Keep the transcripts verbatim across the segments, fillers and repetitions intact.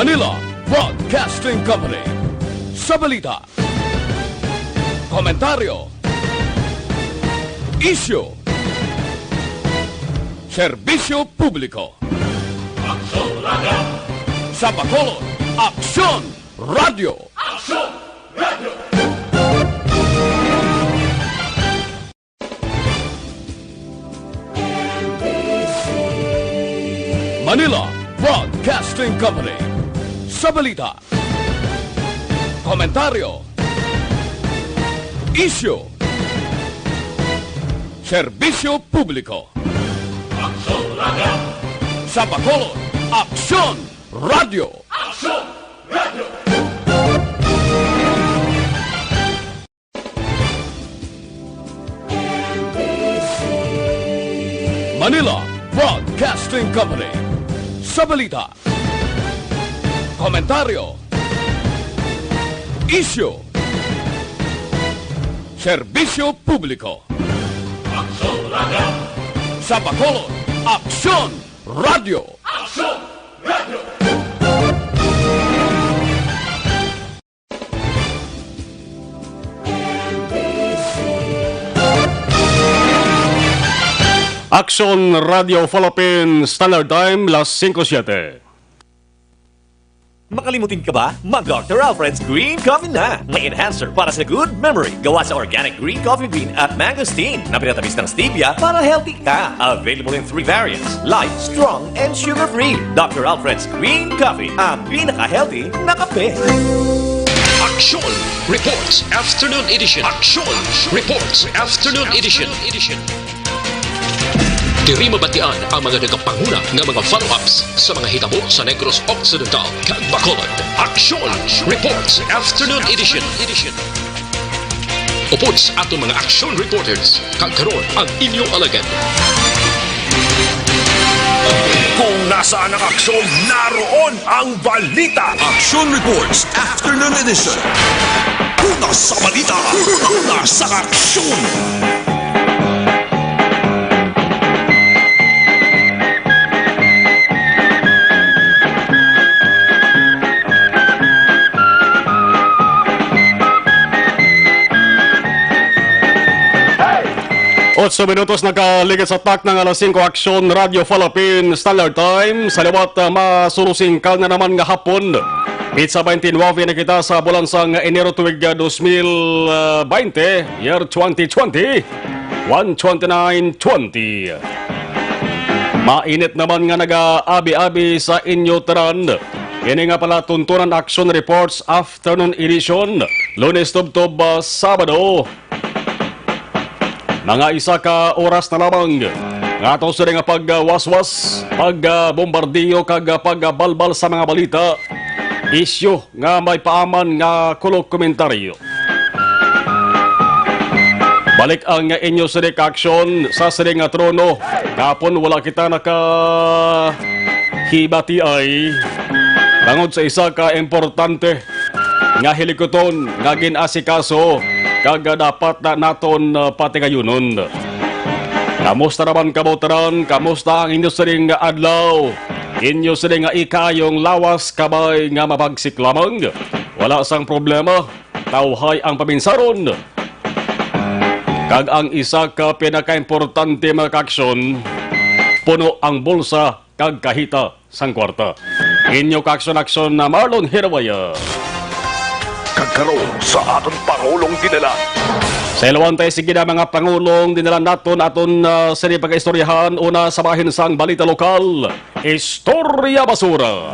Manila Broadcasting Company. Sa balita, komentaryo, isyu, serbisyo publiko. Aksyon Radio! Sa Bacolod, Aksyon Radio! Aksyon Radio! Manila Broadcasting Company. Sa balita, komentaryo, isyu, serbisyo publiko. Aksyon Radio! Sa Bacolod, Aksyon Radio! Aksyon Radio! Manila Broadcasting Company. Sa balita, komentaryo, isyu, serbisyo publiko. Aksyon Radio! Sa Bacolod, Aksyon Radio! Aksyon Radio! Aksyon Radio Philippines, Standard Time, las singko siete. Makalimutin ka ba? Mag Doctor Alfred's Green Coffee na! May enhancer para sa good memory. Gawa sa organic green coffee bean at mangosteen na pinatamis ng stevia para healthy ka. Available in three variants: light, strong, and sugar-free. Doctor Alfred's Green Coffee, ang pinaka-healthy na kape. Action Reports Afternoon Edition. Action Reports Afternoon Edition. Diri mabatian ang mga nagapanguna nga mga follow-ups sa mga hitabo sa Negros Occidental kag Bacolod. Action Reports Afternoon Edition. Upod sa aton mga action reporters, kag karon ang inyo alagad. Kung nasaan ang aksyon, naroon ang balita. Action Reports Afternoon Edition. Una sa balita, una sa aksyon. Otso minutos nakaligid sa takna nga alas singko, Aksyon Radio Philippines Standard Time. Sa liwat, ah, masurusingkal na naman nga hapon. Pitsa twenty-nine na kita sa bulan sang Enero tuig, ah, dos mil baynte, year twenty twenty, one twenty-nine twenty. Mainit naman nga nagaabi-abi sa inyo tanan. Ini nga palatuntunan, Action Reports Afternoon Edition, Lunes tubtob, ah, Sabado. Mga isa ka oras na lamang nga ato sini nga pagwaswas, pagbombardiyo kag pagbalbal sa mga balita, isyu nga may paaman nga kulog komentaryo. Balik ang inyo sini ka aksyon sa sini nga trono. Kapon wala kita nakahibatiay tungod sa isa ka importante nga hilikuton nga gin-asikaso kag dapat na naton, uh, patigayunon. Kamusta naman kamo tanan? Kamusta ang inyo sining adlaw? Inyo sining nga ikayong lawas, kabay nga mabagsik lamang? Wala sang problema, tawhay ang paminsaron. Kag ang isa ka pinakaimportante, mga kaaksyon, puno ang bulsa kag kahita sang kwarta. Inyo kaaksyon-aksyon na Marlon Hirawaya. Kag karon sa aton Pangulong Dinalan. Sa ilawantay, sige na, mga Pangulong Dinalan naton, aton, ah, sini pag-istoryahan. Una sa bahin sang balita lokal, istorya basura.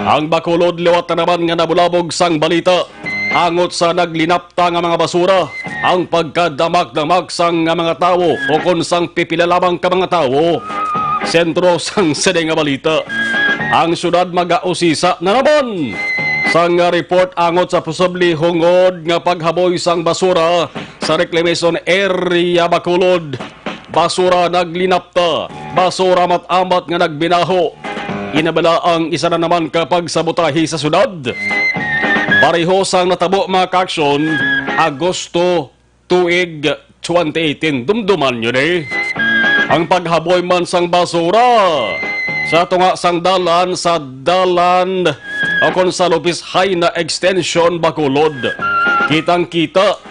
Ang Bacolod liwat na naman nga nabulabog sang balita angot sa naglinapta nga mga basura, ang pagkadamak-damak sang nga mga tawo ukon sang pipila lamang ka mga tawo. Sentro sang sini nga balita, ang syudad magausisa na naman sang report angot sa posible hungod nga paghaboy sang basura sa reclamation area Bacolod. Basura naglinapta, basura amat-amat nga nagbinaho. Inabala ang isa na naman ka pagsabotahe sa syudad. Pareho sang natabo, mga kaaksyon, Agosto tuig twenty eighteen. Dumduman nyo ni ang paghaboy man sang basura sa tunga sang dalan, sa dalan o kon sa Lopez Jaena Extension, Bacolod. Kitang-kita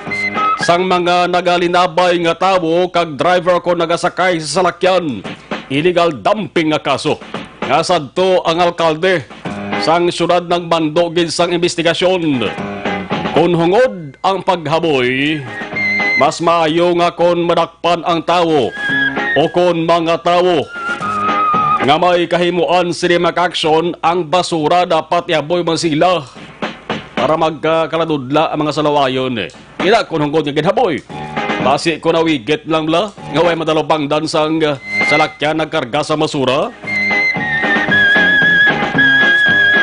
sang mga nagalinabay nga tawo kag driver kon nagasakay sa salakyan. Illegal dumping nga kaso nga sadto ang alkalde sang syudad nagmando gid sang imbestigasyon. Kon hungod ang paghaboy, mas maayo nga kon madakpan ang tawo o kon mga tawo nga may kahimuan sini mag-aksyon, ang basura dapat ihaboy man sila para magkakaladudla ang mga salawayon. Ila kon hungod nga ginhaboy. Basi kon nawigit lang bala nga way madalupangdan sang, ah, salakyan nagkarga sa basura.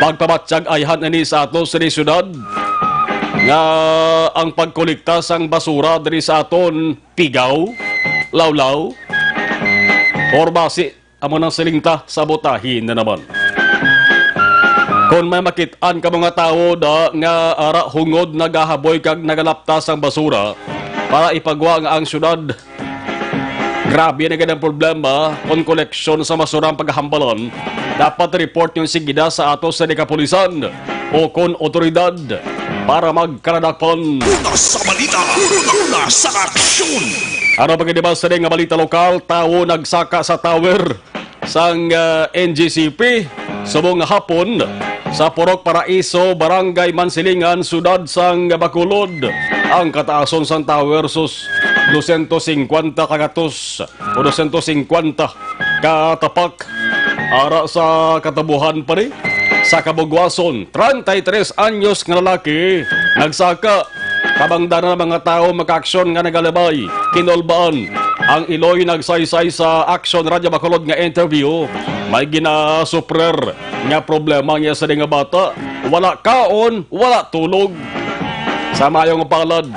Pagpabatyag ayhan ini sa ato sa syudad nga ang pagkolekta sang basura diri sa aton pigaw, lawlaw, or basi amo nang siling ta, sabotahi na naman. Kon may makit-an ka mga tawo da nga ara hungod nagahaboy kag nagalapta sang basura para ipagwa nga ang syudad, grabe na gid ang problema kon koleksyon sa basura ang paghambalan. Dapat report niyo sigida sa ato sa kapulisan o kon otoridad para magkaladakpan. Una sa balita, una sa aksyon. Ano pa gid ba sa nga balita lokal? Tawo nagsaka sa tower sang, ah, N G C P subong nga hapon sa Purok Paraiso, Barangay Mansilingan, Sudad sang Bacolod. Ang kataason sang tower sus dosyentos singkwenta ka gatos o dosyentos singkwenta ka tapak. Ara sa katabuhan pa ni sa kabugwason, treinta y tres anyos nga lalaki nagsaka. Kabangdanan ang mga tawo makaaksyon nga nagalabay. Kinulbaan ang iloy nagsaysay sa Aksyon Radyo Bacolod nga interview. May ginasuprer nga problema niya sa nga bata. Wala kaon, wala tulog. Sa maayong palad,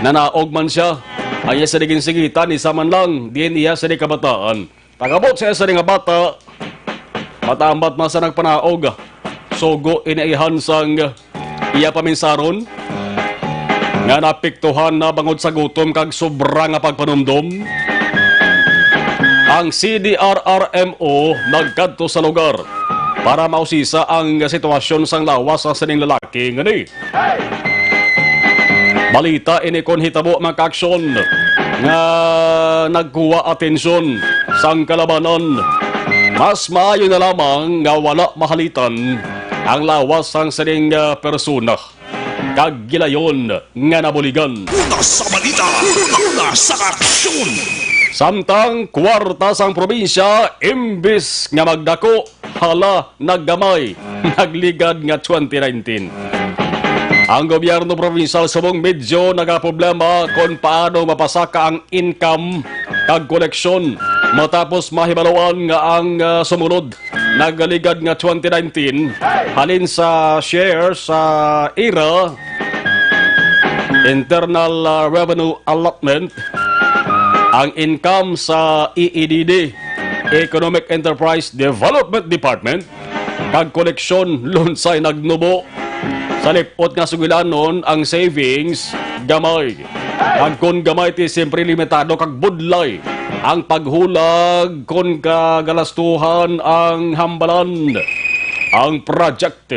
nanaog man siya. Ang iya sa ginsingitan, isa man lang, diin iya sa kabataan. Pag-abot sa isa nga bata, matambat man sa nagpanaog, sugo inaihan sang iya paminsaron nga napiktuhan na bangod sa gutom kag sobra nga pagpanumdom. Ang C D R R M O nagkadto sa lugar para mausisa ang sitwasyon sang lawas sa sining lalaki nga ni Balita ini kon hitabo makaaksyon nga nagkuha atensyon sang kalabanan. Mas maayo na lamang nga wala mahalitan ang lawas sang sining, ah, persona kag gilayon nga nabuligan. Una sa balita, una sa aksyon. Samtang kwarta sang probinsya, imbis nga magdako, hala, naggamay, nagligad nga twenty nineteen. Ang gobyerno probinsyal subong medyo nagaproblema kon paano mapasaka ang income kag koleksyon matapos mahibaluan nga ang, ah, sumulod nagaligad nga twenty nineteen halin sa share sa ira, Internal, ah, Revenue Allotment, ang income sa E E D D, Economic Enterprise Development Department, kag koleksyon lunsay nagnubo. Sa lip-ot nga sugilanon, ang savings gamay. Kag kon gamay, ti siyempre limitado kag budlay ang paghulag kon kagalastuhan ang hambalan. Ang project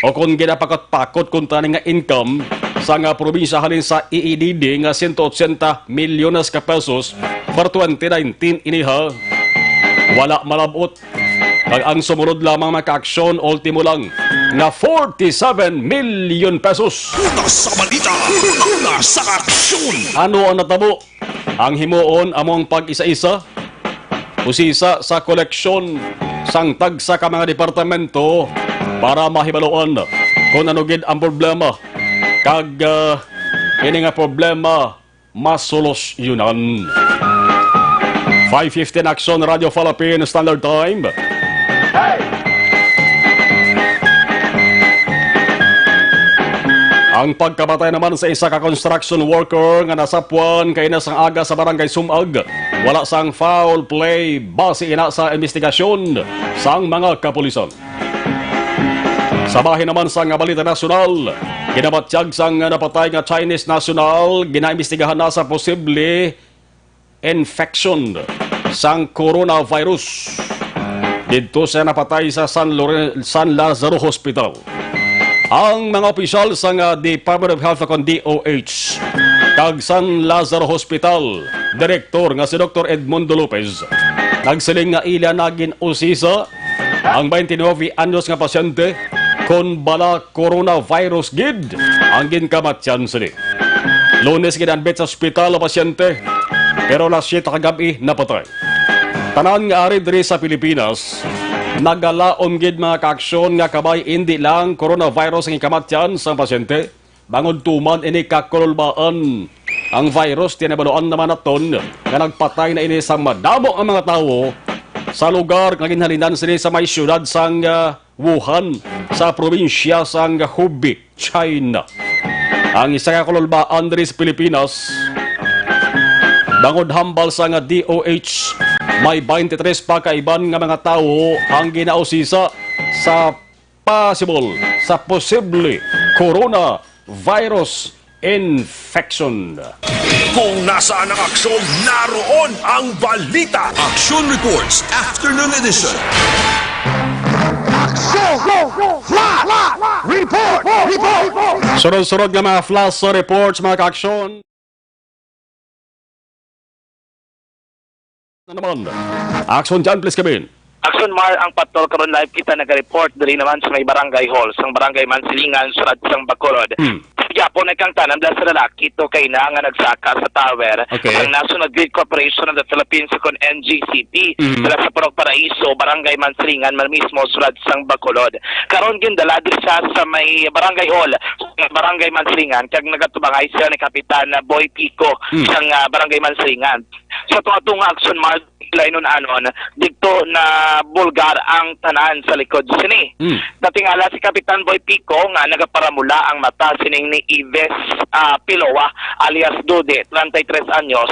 o kon ginapakot-pakot kuntani nga income sa nga probinsya halin sa E E D D nga siyento otsenta milyones ka pesos for twenty nineteen iniha, wala malab-ot. Kag ang sumulod lamang makaaksyon, ultimo lang, nga forty-seven million pesos. Una sa balita, una sa aksyon. Ano ang natabo? Ang himuon amo ang pag-isa-isa, usisa sa koleksyon sang tagsa ka mga departamento para mahibaluan kon ano gid ang problema kag, ah, ini nga problema masolusyonan. Five fifteen Aksyon Radio Philippine Standard Time. Ang pagkamatay naman sa isa ka construction worker nga nasapwan kaina sang aga sa Barangay Sumag, wala sang foul play base ina sa investigasyon sang mga kapulisan. Sa bahin naman sang balita nasyonal, ginabatyag sang napatay nga Chinese national, ginaimbestigahan na sa posible infection sang coronavirus. didto sa napatay sa San Loren-, San Lazaro Hospital. Ang mga opisyal sang, ah, Department of Health o kon D O H kag San Lazaro Hospital Direktor nga si Doktor Edmundo Lopez nagsiling nga ila na gin-usisa ang twenty-nine anyos nga pasyente kon bala coronavirus gid ang ginkamatyan sini. Lunes gin-admit sa ospital ang pasyente, pero alas siyete ka gab-i napatay. Tanan nga ari diri sa Pilipinas, nagalaom gid, mga kaaksyon, nga kabay indi lang coronavirus ang ikamatyan sang pasyente, bangod tuman ini ka kululbaan ang virus. Tinabaluan naman naton nga nagpatay na ini sa madamo nga mga tawo sa lugar nga ginhalinan sini sa may siyudad sang, ah, Wuhan, sa probinsya sang Hubei, China. Ang isa ka kululbaan diri sa Pilipinas, bangod hambal sang D O H, may twenty-three pa ka iban nga mga tawo ang ginausisa sa possible, sa posible coronavirus infection. Kung nasaan ang aksyon, naroon ang balita. Action Reports, Afternoon Edition. Aksyon! Flash! Report! Report! Sunod-sunod nga mga flash reports, mga kaaksyon. Na naman. Action dyan, please, Kevin. Action Mar, ang patol karon, live kita naga-report diri naman sa may barangay hall sang Barangay Mansilingan, Surad sang Bacolod. Hmm. Gyapon ay kang tanan dala sa lalaki to kay na nga nagsaka sa tower. Okay. Ang National Grid Corporation of the Philippines o kon N G C P, Mhm. dala sa Purok Paraiso, Barangay Mansilingan man mismo, Surad sang Bacolod. Karon gindala diri siya sa may barangay hall, Barangay Mansilingan, kag nagatubangay siya ni Kapitan Boy Pico Hmm. sang, ah, Barangay Mansilingan. Sa tunga-tunga action, Mar, laingon-anon, didto na bulgar ang tanan sa likod sini. Mm. Natingala si Kapitan Boy Pico nga nagaparamula ang mata sining ni Ives, ah, Piloa alias Dode, treinta y tres anyos.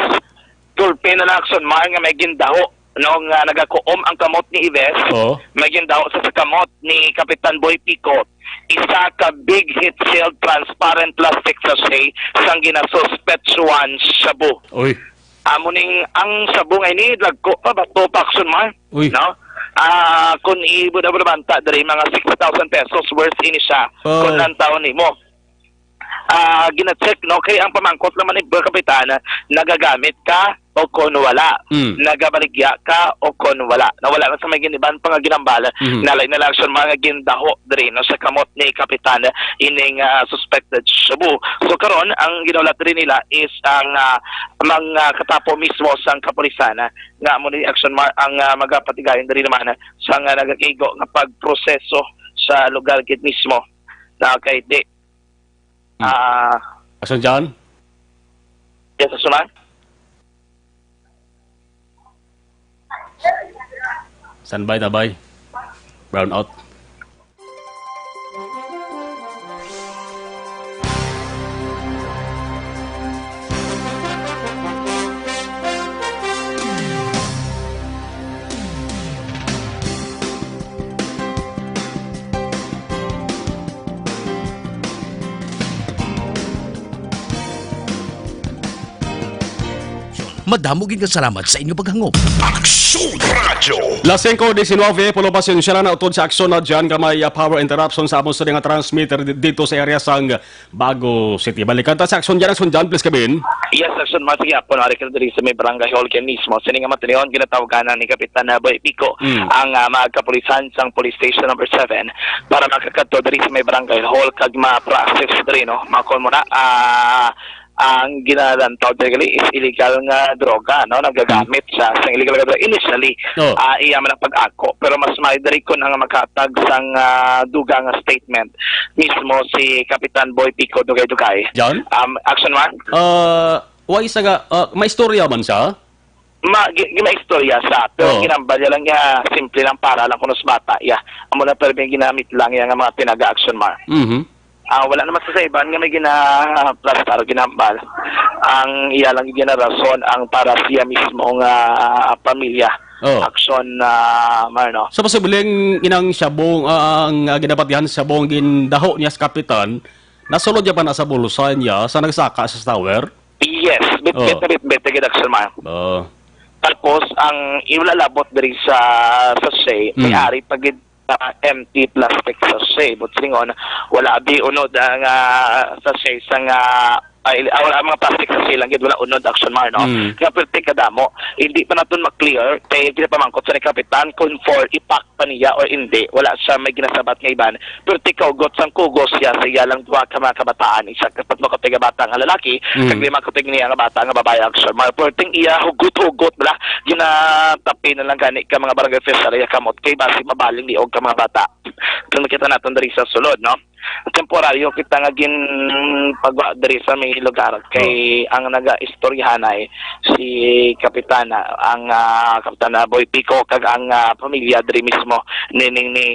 Gulpi na lang action, Mar, nga may gindaho, no, nga nagakuom ang kamot ni Ives. Oo. May gindaho sa, sa kamot ni Kapitan Boy Pico. Isa ka big heat-sealed transparent plastic sachet sang ginasuspetsuhan shabu. Uy. Amo ning ang shabu nga ini, dagko pa, bato pa action, Mar. Uy. No? Ah, kung ibudabanta diri, mga sixty thousand pesos worth ini siya. Oh. Kung ang taon nimo. Ah, gina-check, no? Kay ang pamangkot naman ni Kapitan, nagagamit ka o kon wala. Mm. Nagabaligya ka o kon wala. Na wala na sa may giniban pa nga ginambal, Mhm. nalay na lang siya mga gindaho diri, no, sa kamot ni Kapitan ining, ah, suspected shabu. So karon, ang ginahulat diri nila is ang, ah, mga katapo mismo sang kapulisan, ah, nga amo ni action, Mar, ang, ah, magapatigayon diri naman, ah, sa nga nagakigo nga pagproseso sa lugar gid mismo. Na kay di, Hmm. ah, Action dyan? Yes, action, Mar. Standby, tabay. Brown out. Madamo gid nga salamat sa inyo paghangop. Aksyon Radyo. Las singko diecinueve, pulo pasensya na utod sa aksyon na dyan nga may, ah, power interruption sa amo sa nga transmitter di-, dito sa area sang Bago City. Balikan ta sa aksyon dyan, aksyon dyan, please, Kevin. Yes, action, Mar, sige, apo, nari ka diri sa may barangay hall kay mismo. Sini nga matinion, ginatawagan na ni Kapitan, ah, Boy Pico Mm. ang, ah, mga kapulisan sang Police Station Number Seven para makakadto diri sa may barangay hall kag ma-process diri, no? Makon mo na, ah, ang ginalantaw diri is illegal nga droga, no? Nagagamit siya sa illegal nga droga. Initially, Oh. ah, iya man ang pag-ako, pero mas maayo diri kung ang maghatag sang, ah, dugang nga statement mismo si Kapitan Boy Pico Dugay-Dugay. John? Um, action, Mar? Ah, why sa ga-, ah, may istorya man siya? Ma-, gi-, gi-, may istorya siya, pero Oo. ginambal niya lang niya, simple lang para lang kuno sa bata, ya. Amo lang, pero may ginamit lang niya nga mga tinaga, action, Mar. Mhm. Ah, wala naman sa, sa iban nga may ginaplastar o ginambal. Ang iya lang ginarason ang para siya mismo nga pamilya. Oh. Action, ah, Mar, no? So, posibleng inang shabu, ah, ang, ah, ginapatihan sa shabu ang gindaho niya sa kapitan, nasulod niya pa na sa bulsa niya sa nagsaka sa tower? Yes, bit, Oh. bit, bit, bit, gid, action, Mar. Oh. Tapos, ang wala labot diri sa sachet, may Mm. ari pa gid sa empty plastic sachet. But silingon, wala abi unod ang, ah, sachet sang, ah, ay, ah, wala, mga plastic sachet lang gid, wala unod, Action Mar, no? Mm. Nga perti kadamo. Hindi pa naton ma-clear kay ginapamangkot sa ni Kapitan kung for ipak pa niya or hindi. Wala siya may ginasabat nga iban. Perti kaugot sang kugos siya sa iya lang duha ka mga kabataan. Isa ka tatlo ka tigabata nga lalaki, Mm. kag lima ka tig niya nga bata nga babae, Action Mar. Perting iya hugot-hugot bala. Ginatapi na lang gani ka mga barangay official iya kamot kay basi mabaling liog ka mga bata. Kung makita naton diri sa sulod, no? Temporaryo kita nga ginpagwa diri sa may lugar kay ang nagaistoryahanay si Kapitana, ang, ah, Kapitana Boy Pico kag ang, ah, pamilya diri mismo ni, ni, ni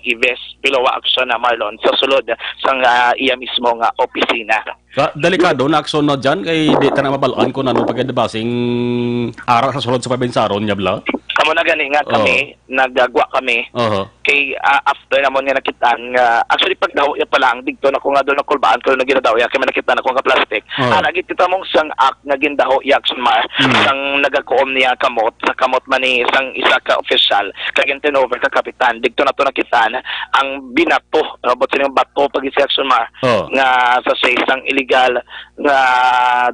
Ives Pilowa Action na Marlon sa sulod sang, ah, iya mismo nga opisina. Ka-, delikado na aksyon na dyan kay di ta na mabalaan kung ano pagkadabasing ara sa sulod sa pabinsaron niya, bla? Kamo na gani nga Oo. kami, nagagwa kami. Oho. Kay, ah, after namon nga nakitaan nga, actually, pagdaho iya pa lang, digto na ko nga doon nakulbaan ko na ginadaho iya, kay may nakita na ko nga plastic. Oo. Ah, nagit kita mong sang act nga gindaho iya, Action Mar, Mm. sang nagakuom niya kamot, sa kamot man ni sang isa ka official, kag turnover ka kapitan, digto na to nakitaan ang binato, uh, but sining bato pag si Action Mar, Oo. nga sa sa isang illegal nga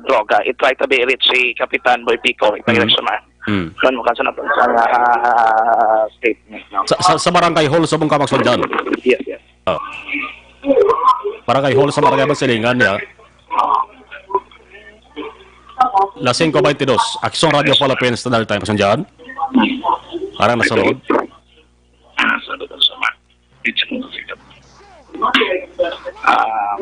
droga, i-try to be rich si Kapitan Boy Pico, itang Mm. Action Mar. Mm. Kan mo kansa na sa, ah, statement, no? Sa, sa, sa barangay hall sa Bungkabang Sundan. Yes, yes. Oh. Barangay hall sa barangay Basilingan, ya. Las singko beintidos. Aksyon Radio Philippines, Standard Time, Sundan. Parang nasulod. Ah, sa lugar sa ma-, it's a, ah,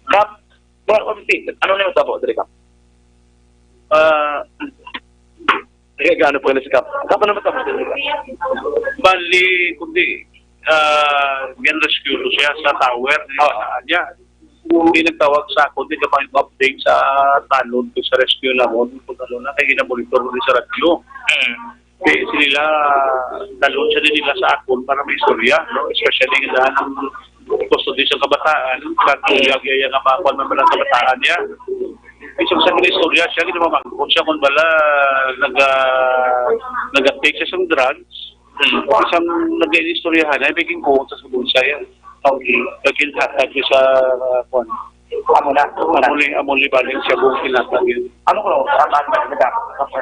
Kap, wa-, wa-, ano na yung tabo diri, Kap? Ah, eh, gaano po yun si Kap? Kap, ano matabo diri, Kap? Bali, kundi, ah, gin-rescue to siya sa tower, Oo. Niya. Hindi nagtawag sa ako, hindi ka pang update sa talon ko sa rescue namon, kung ano na, kay ginamonitor ko sa radyo. Mm. Kay sila, talon siya din nila sa akon para may istorya, no? Especially nga daan ang custody sa kabataan, kag kuyag iya nga makuha man ang kabataan niya. Isang sa istorya siya, ginamamangkot siya kung bala naga, nag-take siya sa drugs. Mm. Isang nag-iistoryahan, ay may ginkuha sa bulsa yan. Okay. Naging hatag sa, uh, kwan. Amo na. Amo ni, amo ni baling siya buong kinatag yun. Ano ko, ang, ang, ang, ang,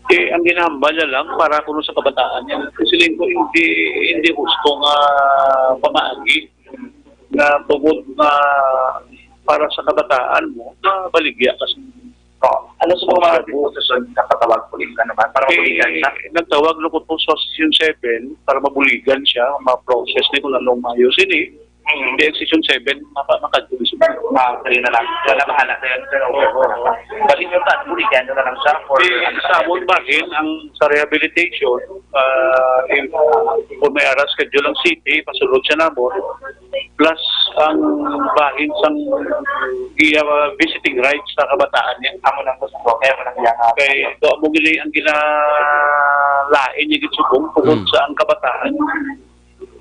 Eh, ang ginahambal na lang para kuno sa kabataan yan. Kasi ko, hindi, hindi gusto nga pamaagi na tungod nga para sa kabataan mo, mabaligya ka sa Oo. Ano sa mga resolusyon sa katawag po rin ka naman para mabuligan siya? Eh, nagtawag na ko po sa Session seven para mabuligan siya, ma-process ni kung anong maayos ini. Mm. Kaya ang Session seven, mapa-, makadto siya. Ah, kayo na lang. Wala, bahala na yan, sir. Oo, oo, oo. Bali nyo ta, buligan nyo na lang siya for Eh, ano sa lang, amon bahin, ang sa rehabilitation, ah, if, kung may ara schedule ang city, pasulod siya namon. Plus, ang bahin sang iya, ah, visiting rights sa kabataan niya. Amo lang gusto ko, kaya mo lang iya nga. Kay, ito, amo gini ang ginalain niya gid subong, tungod Mm. sa ang kabataan.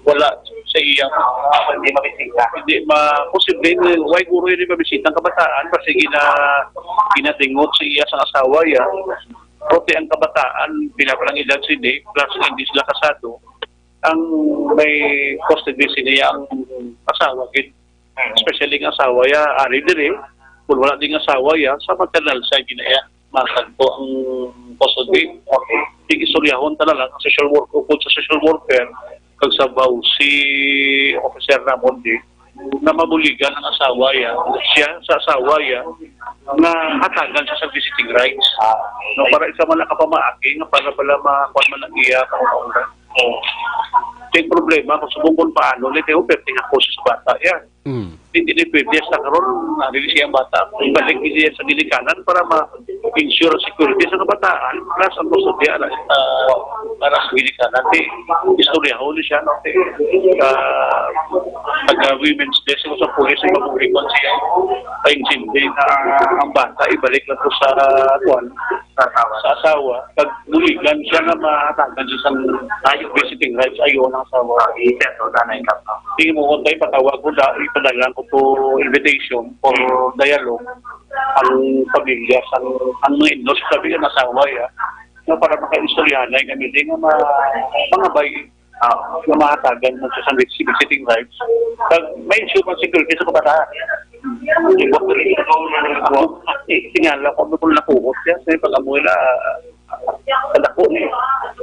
Wala sa iya. Ah, hindi mabisita. Hindi ma-, posible, why guro yun yung mabisita ang kabataan? Kasi gina-, ginatingot sa iya sa asawa, ya. Pati ang kabataan, pinapalang edad sini, plus hindi sila kasado. Ang may custody sini ang asawa gid. Mm. Especially ang asawa ya, ari diri. Kung wala ding asawa ya, sa maternal side gid na ya, matagpo ang custody. Okay. Tig-istoryahon ta na lang, ang social worker, kung sa social worker, kag sa VAWC officer namon di, na mabuligan ang asawa ya, siya sa asawa ya, na hatagan siya sa visiting rights. Ah, no, para isa man nakapamaagi nga para pala makuha man ang iya kaunauna. Oh. Yung problema, kung subong kung paano, ni Teo, pwede nga ako sa bata yan. Mm. Hindi, hindi pwede sa karon, nalili siya ang bata. Ibalik niya sa ginikanan para ma-ensure ang security sa kabataan, plus ang gusto niya na, ah, para sa ginikanan. Di, istorya ho ni siya, no? Di, ah, pag, ah, Women's Day, sa pulis, sa pag-uwi ko siya, paintindi na ang bata, ibalik na po sa, kuwan, sa asawa. Sa asawa. Pag buligan siya nga mahatagan siya sa Ayo. visiting rights, ayo ang asawa. Ah, iya, to, danay ka pa. Sige mo, kung tayo patawag ko, da, ipadala ko to invitation for dialogue. ang pamilya sang, ang mga in-laws, sabi nga nasawa ya, nga para makaistoryahanay kami di nga ma-, mga bay, ah, nga mahatagan mo sa visiting rights. Kag may issue pa security sa kabataan. Di ba? Ako, eh, tingala ko, ano kung nakuha siya, sa pag-amoy na, ah, kadako niya.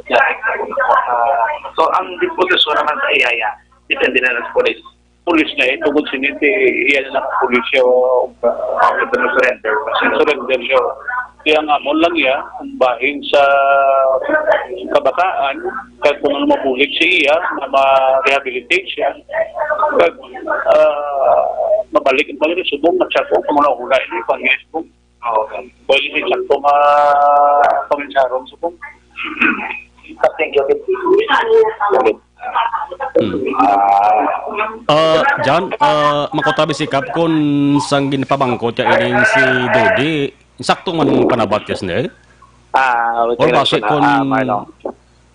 Ah, so, ang disposisyon naman sa iya, iya, depende na lang sa police. Pulis na eh, tungod sini, ti, iya na lang ang pulis siya, o, ah, surrender. Surrender siya. Kaya nga, mo lang iya, ang bahin sa kabataan, kag kung ano mabulig sa iya, na ma-rehabilitate siya, kag, ah, mabalik ang pangin subong, at siya po, kung ano, hula, ini, pangin subong. Oo. Pwede din sakto nga paminsarong subong. Thank you. Hmm. Ah, John, ah, makutabi si Kap kun sang ginpamangkot ka ining si Dodi. Sakto man ang panabat, yes, ne? Ah, wait, Or wait, basi wait, kun ah, Marlon.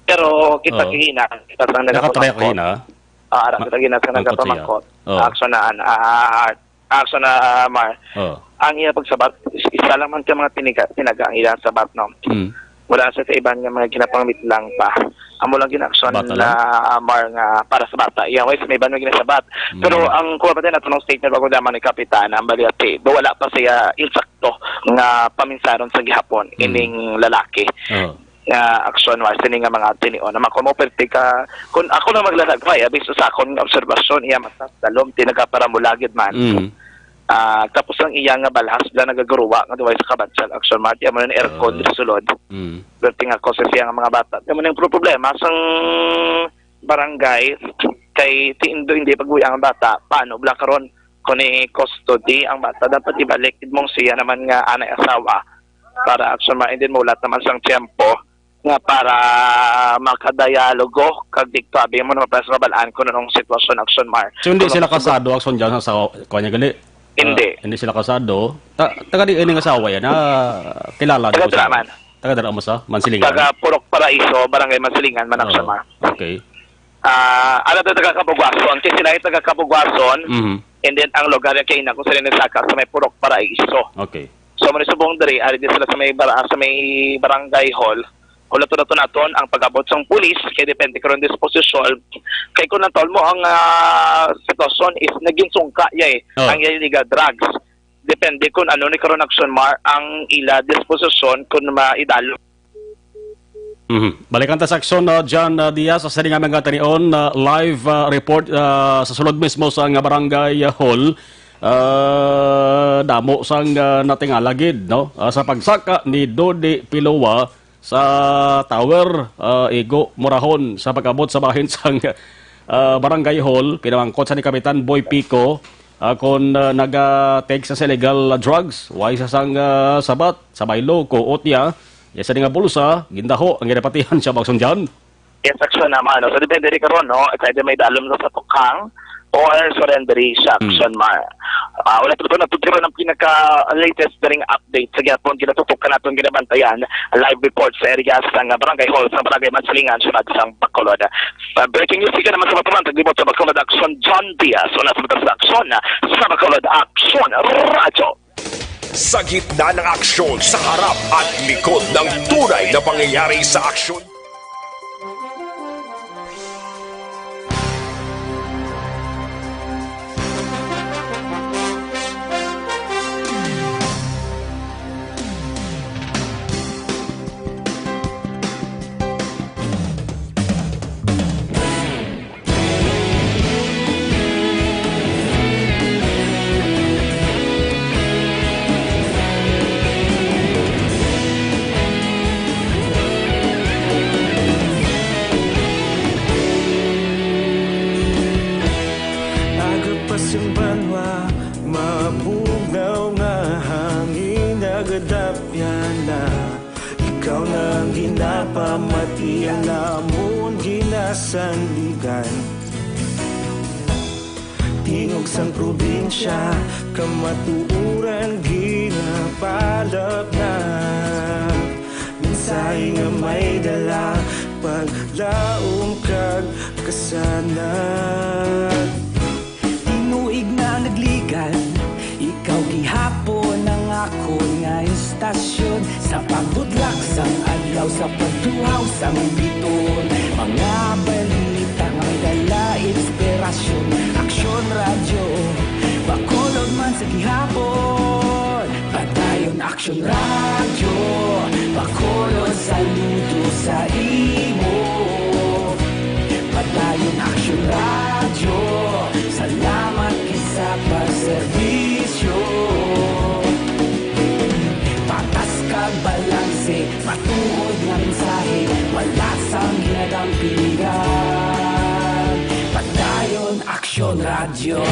Pero kita Oo. Kahina, kita sang Nakatabay nagapamangkot. Kahina? Ah, ara, Ma-, kita kahina sa mangkot siya. Nagapamangkot. Oo. Action na, ah, ah, action na, ah, Mar. Oo. Ang iya pagsabat, is-, isa lang man ka mga tiniga-, tinaga ang iya sabat, no? Mm. Wala sa, sa iban nga mga ginapangmit lang pa. Amo lang ginaksyon Bata na, lang? ah, Mar, nga para sa bata. Iya, way sa may iban nga ginasabat. Mm. Pero ang kuha pa din nato ng statement bago lamang ni Kapitan, ang bali ati, do wala pa siya insakto nga paminsaron sa gihapon, Mm. ining lalaki. Oo. Nga aksyon, Mar, sini nga mga tinion. Na makuha mo, perti ka, kung ako na maglalagway, ah, based sa akong obserbasyon, iya mata, dalom, tinaga para mulagid man. Mm. Ah, tapos ang iya nga balhas, bla nagaguruwa nga duway sa kabansal, aksyon, Mar, iya mo na aircon Ah. diri sulod. Mm. Perti nga ko sa siya nga mga bata. Iya mo na yung problema, sang barangay, kay ti indo hindi pag-uwi ang bata, paano, bla karon, kung i-custody ang bata, dapat ibalik gid mong siya naman nga anay asawa para aksyon ma, and then maulat naman sang tiyempo nga para makadayalogo kag dikto abi mo naman para sa mabalaan kung anong sitwasyon aksyon mar. So, hindi Kung sila ano kasado, aksyon dyan sa asawa, kuha niya gali? Hindi. Ah, hindi sila kasado. Ta-, taga di, ining asawa yan, ah, kilala niyo Taga sila? Draman. Taga Draman sa Mansilingan? Taga Purok Paraiso, Barangay Mansilingan, man, aksyon mar. Okay. Ah, ano to, taga Kabuguason? Kay sila ay taga Kabuguason. Mhm. And then, ang lugar niya kay ina ko, sila ni Saka, sa may Purok Paraiso. Okay. So, man subong diri, ari din sila sa may bara-, sa may barangay hall. Kung nato naton ang pag-abot sang pulis, kay depende karon disposisyon. Kay kung natol mo ang, ah, sitwasyon is naging sungka ya eh, Oh. ang illegal drugs. Depende kung ano ni karon aksyon mar ang ila disposisyon kung maidalo. Mhm. Balikan ta sa aksyon, uh, John, uh, Diaz, sa sini nga mga tanion, uh, live, uh, report, uh, sa sulod mismo sa nga barangay, uh, hall. Uh, damo sang, uh, natingala gid, no? Uh, sa pagsaka ni Dodi Pilowa sa tower, uh, Igo Morahon sa pag-abot sa bahin sang, uh, barangay hall, pinamangkot sa ni Kapitan Boy Pico, uh, kung, uh, naga-take sa illegal drugs, way sa sang, uh, sabat, sa baylo, kuot niya, ya sa nga bulsa, gindaho, ang ginapatihan siya, Bagson John. Yes, aksyon naman, no? So, depende rin karon, no? It's either may dalom sa tukhang or surrender siya, Hmm. aksyon mar. Ah, wala pa ito natuturo ng pinaka-latest na ring update sa gyapon, ginatutukan naton, ginabantayan, live report sa area sa nga barangay hall, sa barangay Mansilingan, sa Nagsang, Bacolod. Sa breaking news, ika naman sa Matuman, taglibot sa Bacolod, aksyon, John Diaz. Una sa Matuman sa aksyon, sa Bacolod, aksyon, radyo. Sa gitna ng aksyon, sa harap at likod ng tunay na pangyayari sa aksyon. Aga pa sing banwa, mabugnaw nga hangin, nagadapyan na. Ikaw na ang ginapamati, ang amon ginasandigan. Tingog sang probinsya, kamatuoran ginapalapnap. Mensahe nga may dala, paglaom kag kasanag. Tinuig na nagligan, ikaw gihapon ang Sa pagbudlak sang adlaw, sa pagtuhaw sang biton, mga balita nga may dala inspirasyon. Aksyon Radyo, Bacolod man sa gihapon. Padayon Aksyon Radyo, Bacolod saludo sa imo. Padayon Aksyon Radyo, salamat gid sa pagserbisyo. Patas kag balanse, matuod nga mensahe, wala sang ginadampingan. Padayon Aksyon Radyo.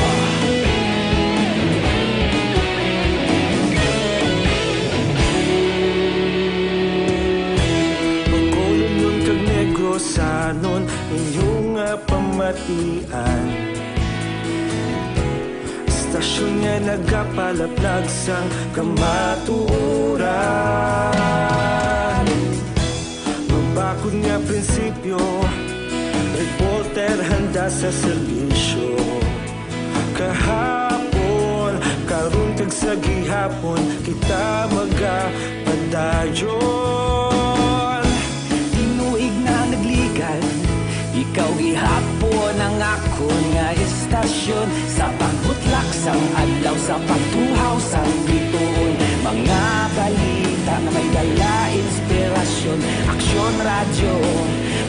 Bacolodnon kag Negrosanon, inyo nga pamatian. Istasyon nga nagapalaplag sang kamatuoran. Mabakod nga prinsipyo, reporter handa sa serbisyo. Kahapon, karon kag sa gihapon, kita magapadayon. Tinuig na nagligad, ikaw gihapon ang akon nga istasyon. Sa pagbutlak sang adlaw, sa pagtuhaw sang bituon, mga balita nga may dala inspirasyon. Aksyon Radyo,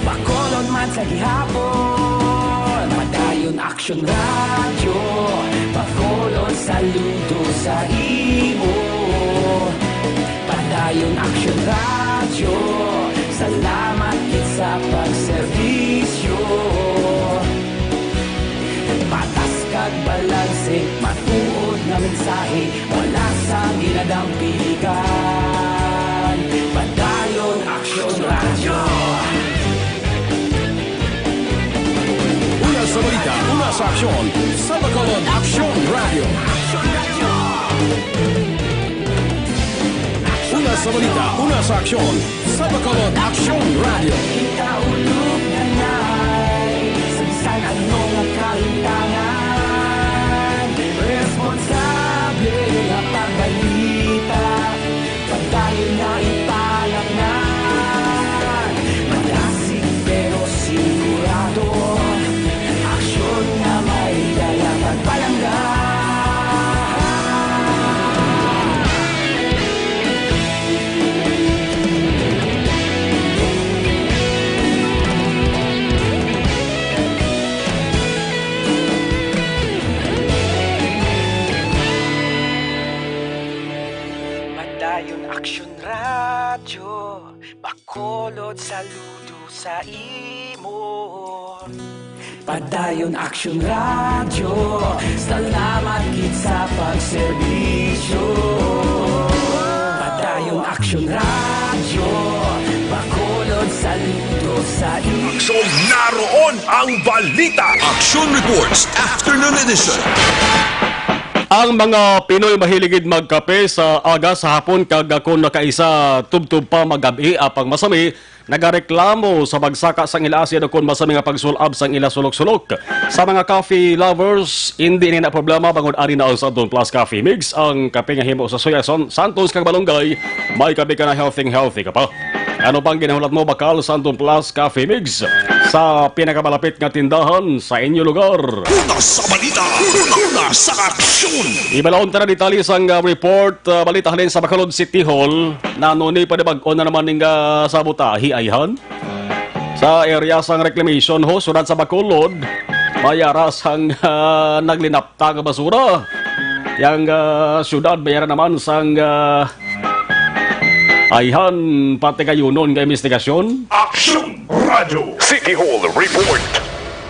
Bacolod man sa gihapon. Padayon Aksyon Radyo, Bacolod saludo sa imo. Padayon Aksyon Radyo, salamat gid sa pagserbisyo. Patas kag balanse, matuod nga mensahe, wala sang ginadampingan. Padayon Aksyon Radyo. Una sa balita, una sa aksyon, sa Bacolod Aksyon Radyo. Una sa balita, una sa aksyon, sa Bacolod Aksyon Radyo. Kita ulog na nay, sa bisan ano nga kalimtangan, responsable nga pagbalita. Padayon nga ipalapnan, malasig pero sigurado. Aksyon nga may dala pagpalangga. Padayon Aksyon Radyo, Bacolod saludo sa imo. Padayon Aksyon Radyo, salamat gid sa pagserbisyo. Padayon Aksyon Radyo, Bacolod saludo sa imo. Aksyon, naroon ang balita. Aksyon Reports, Afternoon Edition. Ang mga Pinoy mahilig gid magkape sa aga, sa hapon, kag kon nakaisa tubtob pa magab-i apang masami, nagareklamo sa pagsaka sang ila asin o kon masami nga pagsul-ab sang ila sulok-sulok. Sa mga coffee lovers, indi ini na problema bangod ari na ang Santon Plus Coffee Mix, ang kape nga himo sa soya son-, santos kag malunggay. May kape ka na, healthy, healthy ka pa. Ano pang ginahulat mo, bakal, Santon Plus Coffee Mix? Sa pinakamalapit nga tindahan sa inyo lugar. Una sa balita, una, una sa aksyon. Ibalaon ta na detalye sang, ah, report, ah, balita halin sa Bacolod City Hall. Nanoni pa di bag-o na naman ning, ah, sabotahe, ayhan? Sa area sang reclamation ho, syudad sa Bacolod, may ara sang, ah, naglinapta nga basura. Yang, ah, syudad, may ara naman sang, ah, ayhan, patigayunon nga investigasyon. Aksyon Radyo City Hall Report.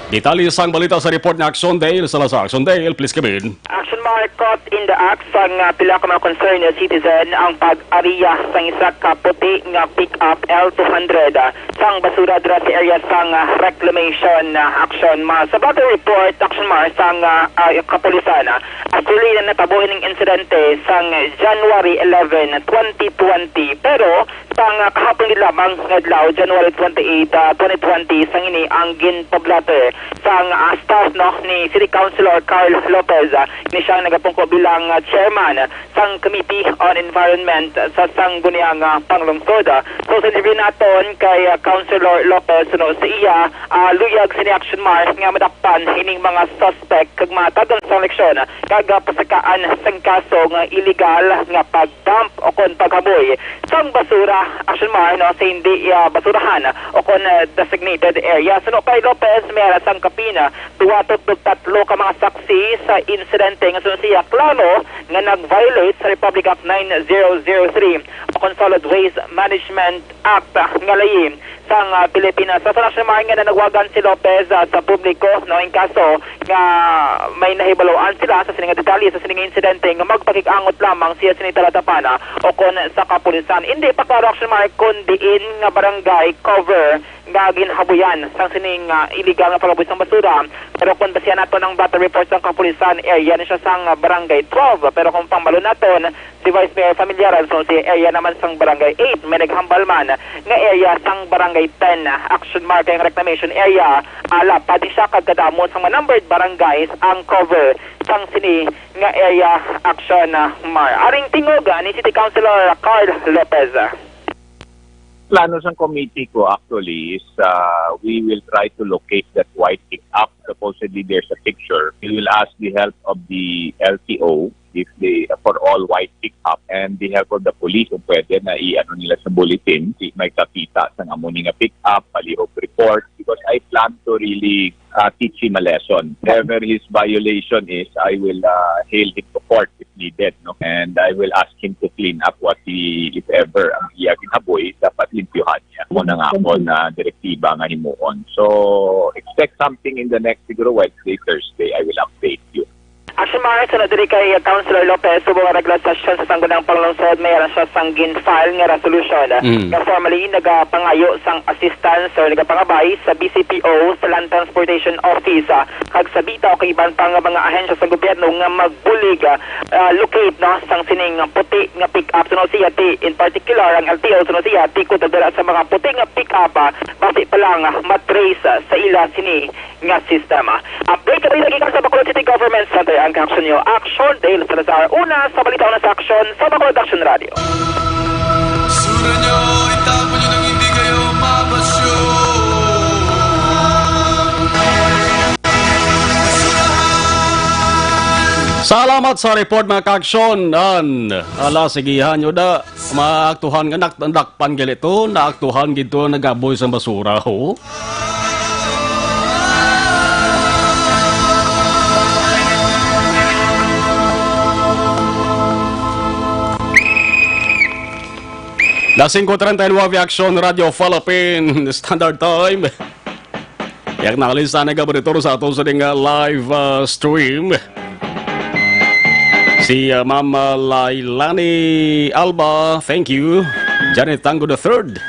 Detalye sang balita sa report ni Action Dale Salazar. Action Dale, please come in. Action Mark, caught in the act sang, ah, pila ka mga concerned citizen ang pag-ariya sang isa ka puti nga pick-up L two hundred, ah, sang basura dira sa area sang, ah, reclamation, ah, Action Mark. Sa bag report, Action Mark, sang, ah, ah, kapulisan, ah, actually na natabo ining insidente sang January eleven, twenty twenty. Pero sang, ah, kahapon gid lamang nga adlaw, January twenty-eight, ah, twenty twenty, sang ini ang ginpablatter sang, ah, staff, no, ni City Councilor Carl Lopez, ah, ni Siya ang nagapungko bilang, ah, chairman sang Committee on Environment sa sangguniang, ah, panglungsod. So, sa interview naton kay, ah, Councilor Lopez, no, sa iya, ah, luyag sini, Action Mar, nga madakpan ining mga suspect kag matagan sa eleksyon kag, ah, pasakaan sang kaso nga illegal nga pag-dump o kon paghaboy sang basura, Action Mar, no, sa hindi, ah, basurahan o kon, ah, designated area. Suno kay Lopez, may ara sang kapin, ah, duha tubtob tatlo ka mga saksi sa insidente nga suno siya klaro nga nag-violate sa Republic Act nine zero zero three o kon Solid Waste Management Act, ah, nga layi sang, ah, Pilipinas. Sa Action Mar, nga nanagwagan si Lopez, ah, sa publiko, no, in kaso nga may nahibaluan sila sa sini nga detalye sa sini nga insidente, nga magpakig-angot lamang siya sini talatapan, ah, o kon sa kapulisan. Hindi pa klaro, Action Mar, kon diin nga barangay cover nga ginhabuyan sang sining, ah, illegal nga paghaboy sang basura. Pero kon basihan naton ang data report sang kapulisan, area ni siya sang, ah, Barangay twelve. Pero kung pangbalon naton, si Vice Mayor Familiaran, so si area naman sang Barangay eight, may naghambal man nga area sang Barangay ten. Action Mar, kay ang reclamation area, ah, lapad ni siya kag kadamo sang mga numbered barangays ang cover sang sini nga area, Action, ah, Mar. Aring tingog, ah, ni City Councilor Carl Lopez. Plano sang committee ko actually is, uh, we will try to locate that white pickup. Supposedly, there's a picture. We will ask the help of the L T O if they, for all white pickup, and the help of the police kung pwede na i-ano nila sa bulletin, si may kakita sang amo ni nga pickup, palihog report, because I plan to really, uh, teach him a lesson. Whatever his violation is, I will, uh, hail him to court if needed, no? And I will ask him to clean up what he, if ever ang iya ginaboy, dapat limpyuhan niya. Mo na nga ako na direktiba nga himuon. So, expect something in the next, siguro, Wednesday, Thursday, I will update you. Action Mar, sunod diri kay Councilor Lopez, subong nga regla session sa Sangguniang Panglungsod, may aran siya sang gin-file nga resolution Mm. nga formally nagapangayo sang assistance or nagapangabay sa B C P O, sa Land Transportation Office, ah, kag sa bitaw kay iban pa nga mga ahensya sa gobyerno nga magbulig, ah, ah, locate, no, sang sining puti nga pick-up. So, no, siya ti, in particular, ang L T O, so, no, siya ti, kung dala sa mga puti nga pick-up, ah, basi pa lang, ah, matrace, ah, sa ila sini nga sistema. Update kami lagi sa Bacolod City Government Center. Ang Action Nyo, Action Dale Salazar. Una sa balita, una sa Action sa Bacolod Action Radio. Sura nyo, itapon nyo nang hindi kayo mabasyo. Salamat sa report, mga ka-aksyon. An, ala, sigihan nyo da. Maaktuhan nga nak-, dakpan gali to, naaktuhan gid to, nagaboy sa basura, ho. Las singko treinta y nueve, Action Radio Philippine Standard Time. Yak na, alis na nga monitor sa ato sa ding, uh, live, uh, stream. Si, uh, Ma'am, uh, Lailani Alba, thank you. Janet Tango the third.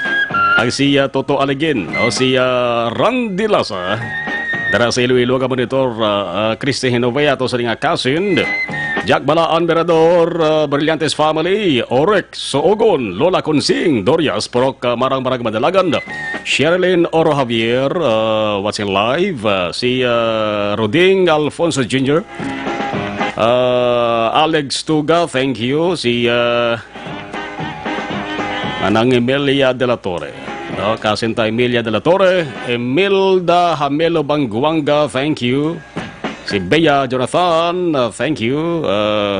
Ang si, uh, Toto Aligin, o si, uh, Randy Lasa. Dara sa Iloilo nga monitor, uh, uh, Christy Hinovea, ato sa ding, uh, cousin. Jack Balaan, Mirador, uh, Brillantes family, Orek, Soogon, Lola Consing, Dorias, Purok, uh, Marang, Marang, Madalagan. Sherilyn Oro Javier, uh, watching live. Uh, si, uh, Roding Alfonso Junior, uh, Alex Tuga, thank you. Si, uh, Anang Emilia de la Torre. No, kasinta Emilia de la Torre, Emilda Hamelo Banguanga, thank you. Si Bea Jonathan, uh, thank you. Uh,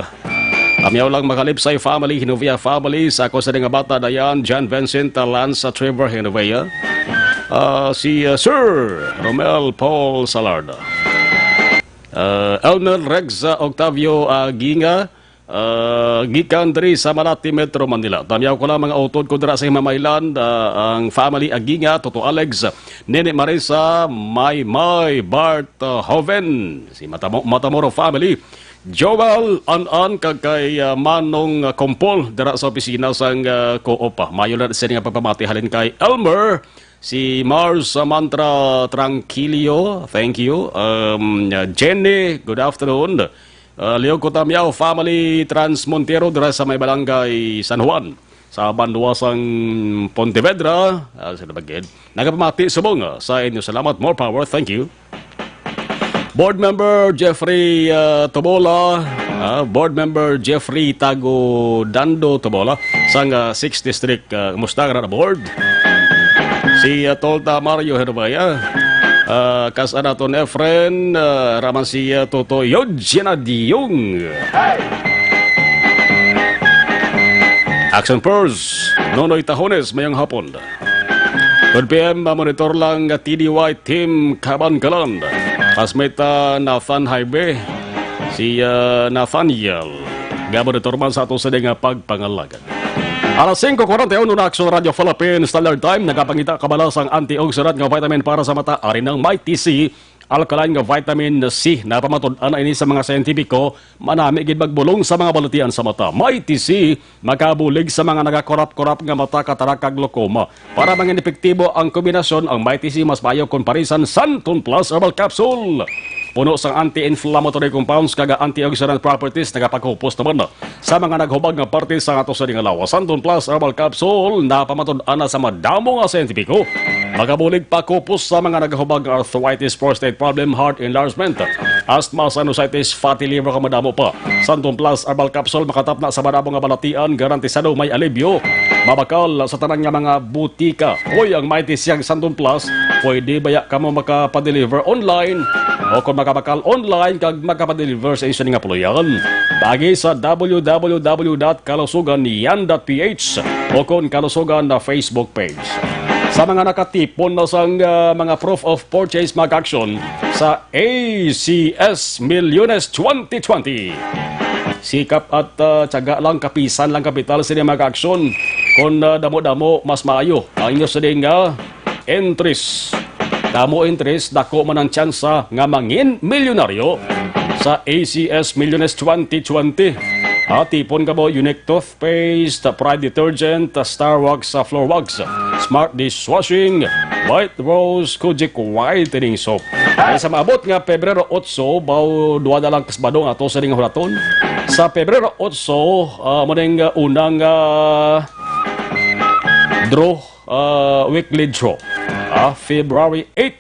Amyaw lang, Makalipsay family, Hinovia family, sa ako sa nga bata, Dayan, John Vincent, uh, Lance, uh, Trevor Hinovia. Uh, si, uh, Sir Romel Paul Salarda. Uh, Elmer Rex, uh, Octavio, uh, Ginga, uh, gikan diri sa Malati, Metro Manila. Tamyaw ko lang mga utod ko dira sa Himamaylan, uh, ang family Aginga, Toto Alex, Nene Marisa, Maymay, Bart, uh, Hoven, si Matamo-, Matamoro family, Joel, An-an, kag kay, ah, Manong, ah, Kompol dira sa opisina sang, ah, Co-op. Maayo na sini nga pagpamati halin kay Elmer, si Mars, ah, Mantra Tranquilio, thank you. Um, ah, Jenny, good afternoon. Ah, Leo Cotamyao family, Trans Montero dira sa may barangay San Juan. Sa banwa sang Pontevedra, ah, sila ba gid? Nagapamati subong, ah, sa inyo. Salamat, more power. Thank you. Board Member Jeffrey, ah, Tobola, Ah, Board Member Jeffrey Tago Dando Tabola sang, ah, Sixth District, ah, musta ka na, Board? Si, ah, Tolta Mario Hervaya, ah, kas Anaton Efren, ah, raman si, ah, Toto Eugenia Diong. Action Purse, Nonoy Tahones, mayong hapon. Good P M, ah, monitor lang nga T D Y team Kabankalan. Classmate, ah, Nathan Haibe. Si, ah, Nathaniel. Nga monitor man sa ato sa nga pagpangalagad. Alas singko kwarenta y uno na, Action Radio Philippines Standard Time. Nagapangita kabala sang antioxidant nga vitamin para sa mata. Ari ng Mighty C, alkaline nga vitamin C. Napamatud-an na ini sa mga siyentipiko. Manami gid magbulong sa mga balatian sa mata. Mighty C, makabulig sa mga nagakurap-kurap nga mata, katarak, kag glaucoma. Para mangin epektibo ang kombinasyon, ang Mighty C mas maayo kon parisan Santon Plus Herbal Capsule. Puno sang anti-inflammatory compounds kag antioxidant properties, nagapagkupos naman sa mga naghubag nga parte sa ato sa nga lawas. Santon Plus Herbal Capsule, napamatud-an na sa madamo nga siyentipiko. Magabulig pa kupos sa mga naghubag nga arthritis, prostate problem, heart enlargement, asthma, sinusitis, fatty liver, kag madamo pa. Santon Plus Herbal Capsule makatapna sa madamo nga balatian, garantisado may alibyo. Mabakal sa tanan nga mga butika. Hoy, ang Mighty C kag Santon Plus, pwede baya kamo makapadeliver online? O kung makabakal online kag makapadeliver sa inyo nga puloy-an, paagi sa w w w dot kalusugan yan dot p h o kon Kalusugan na Facebook page. Sa mga nakatipon na sang, ah, mga proof of purchase, mga ka-aksyon, sa A C S Millones twenty twenty. Sikap at, ah, tiyaga lang, kapisan lang kapital sini, mga ka-aksyon. Kung, ah, damo-damo, mas maayo ang inyo sini nga entries. Damo entries, dako man ang tsansa nga mangin milyonaryo sa A C S Millones twenty twenty. Ah, tipon kamo Unique Toothpaste, Pride Detergent, Star Wax, ah, Floor Wax, Smart Dishwashing, White Rose, Kojic Whitening Soap. Ay, sa maabot nga Pebrero otso, baw duwa na lang ka Sabado nga ato sa ning hulaton. Sa Pebrero otso, ah, mo ning, ah, unang, ah, draw, ah, weekly draw. Ah, February eight.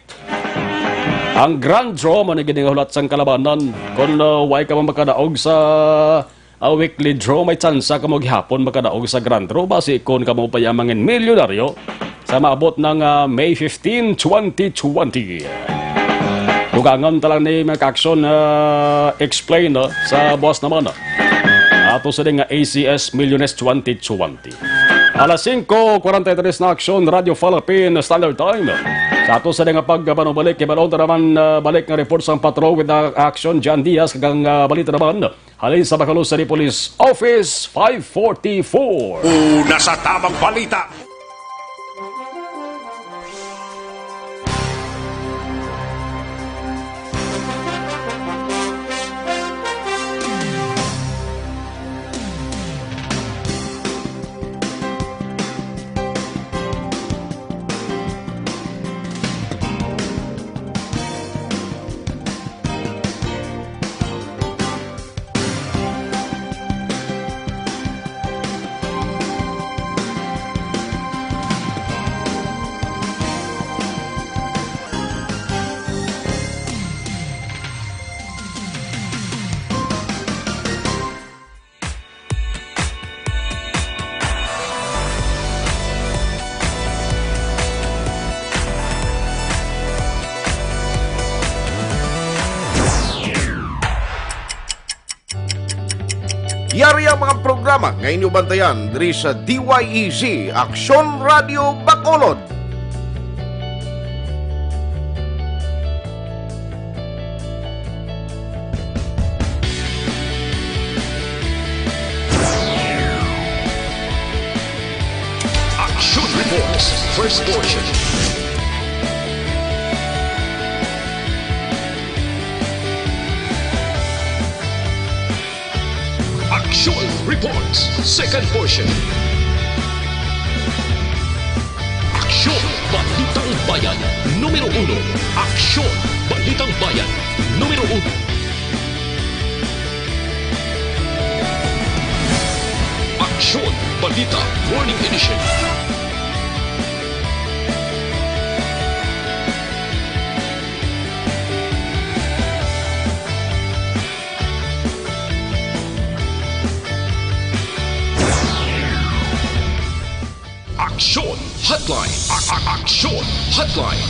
Ang grand draw mo ni gid nga hulat sang kalabanan. Kung, ah, way ka man makadaog sa, ah, weekly draw, may tsansa kamo gihapon makadaog sa grand draw. Basi kon kamo pa ya mangin milyonaryo sa maabot ng, ah, May fifteen, twenty twenty. Dugangan ta lang ni, mga ka-aksyon, ah, explain, no, sa buwas naman, no. Ato sa nga A C S Millones twenty twenty. Alas singko kwarenta y tres na, Action Radio Philippine Standard Time. Sa ato sa nga pagpanubalik, ibalon ta naman, ah, balik nga report sang patrol with the Action Jan Diaz, kag ang, ah, balita naman halin sa Bacolod City Police Office five forty-four. Una sa tamang balita. Yari ang mga programa nga inyo bantayan diri sa D Y E Z, Aksyon Radio Bacolod. Action Reports, first portion. Action Reports, second portion. Aksyon, Balitang Bayan, numero uno. Aksyon, Balitang Bayan, numero uno. Aksyon, Balita, Morning Edition. Hotline. A- a- Aksyon Hotline.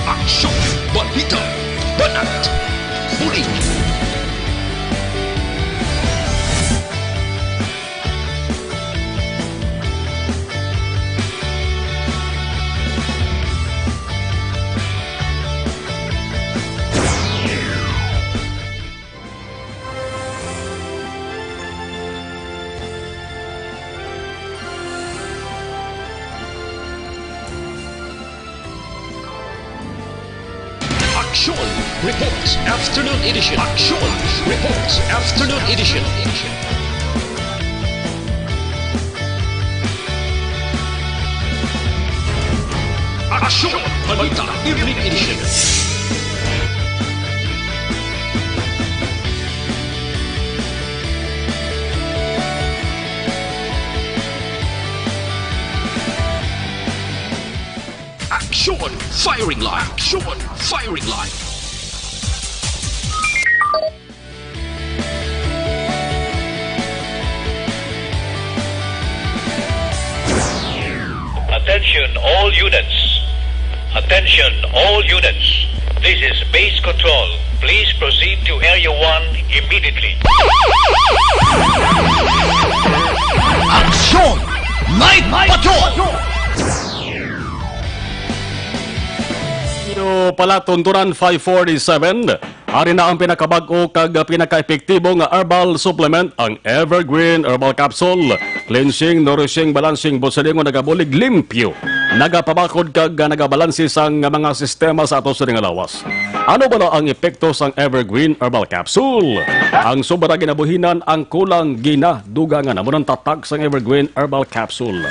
Aksyon, balita, banat, bulig. Aksyon Reports Afternoon Edition. Aksyon Reports Afternoon Edition. Aksyon Balita Evening Edition. Aksyon! Firing line! Aksyon! Firing line! Attention all units. Attention all units. This is base control. Please proceed to Area one immediately. Aksyon! Night Patrol! Yo, pala, tuntunan five forty-seven. Ari na ang pinakabag-o kag pinakaepektibo nga herbal supplement, ang Evergreen Herbal Capsule. Cleansing, nourishing, balancing, busilingon, nagabulig, limpyo, nagapabakod kag nagabalanse sang mga sistema sa ato sini nga lawas. Ano bala ang epekto sang Evergreen Herbal Capsule? Ang sobra ginabuhinan, ang kulang ginadugangan, amo nang tatak sang Evergreen Herbal Capsule.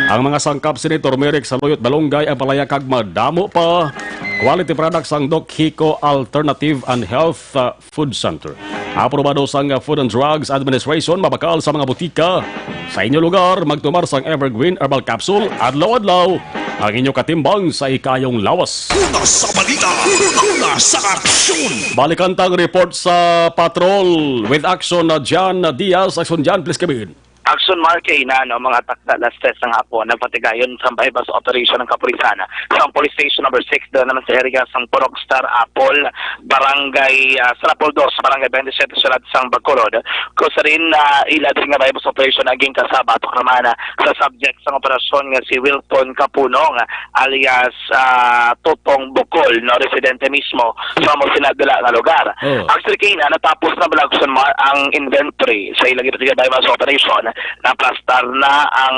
Ang mga sangkap sini, turmeric, saluyot, malunggay, ampalaya, kag madamo pa. Quality products sang Doc Hico Alternative and Health, uh, Food Center. Aprobado sang Food and Drugs Administration, mabakal sa mga butika. Sa inyo lugar, magtumar sang Evergreen Herbal Capsule adlaw-adlaw, ang inyo katimbang sa ikayong lawas. Una sa balita, una sa aksyon. Balikan tang report sa patrol with Action na John Diaz. Action John, please come in. Action Mark, ina, no, mga takna alas tres ng hapon, nagpatigayon sa buy-bust operation ng kapulisan sa police station number six, doon naman sa area sang Purok Star Apple, barangay, ah, Star Apple dos, barangay twenty-seven, syudad sang Bacolod. Kung sa rin, ah, ila din nga buy-bust operation ang ginkasabat, naman, ah, sa subject sang operasyon nga si Wilton Kapunong, alias, ah, Totong Bukol, no, residente mismo sa amo sinadala nga lugar. Oh. Actually, kay ina, natapos na bala, Action Mar, ang inventory sa ilang ginatugyan dahil sa operation. Naplastar na ang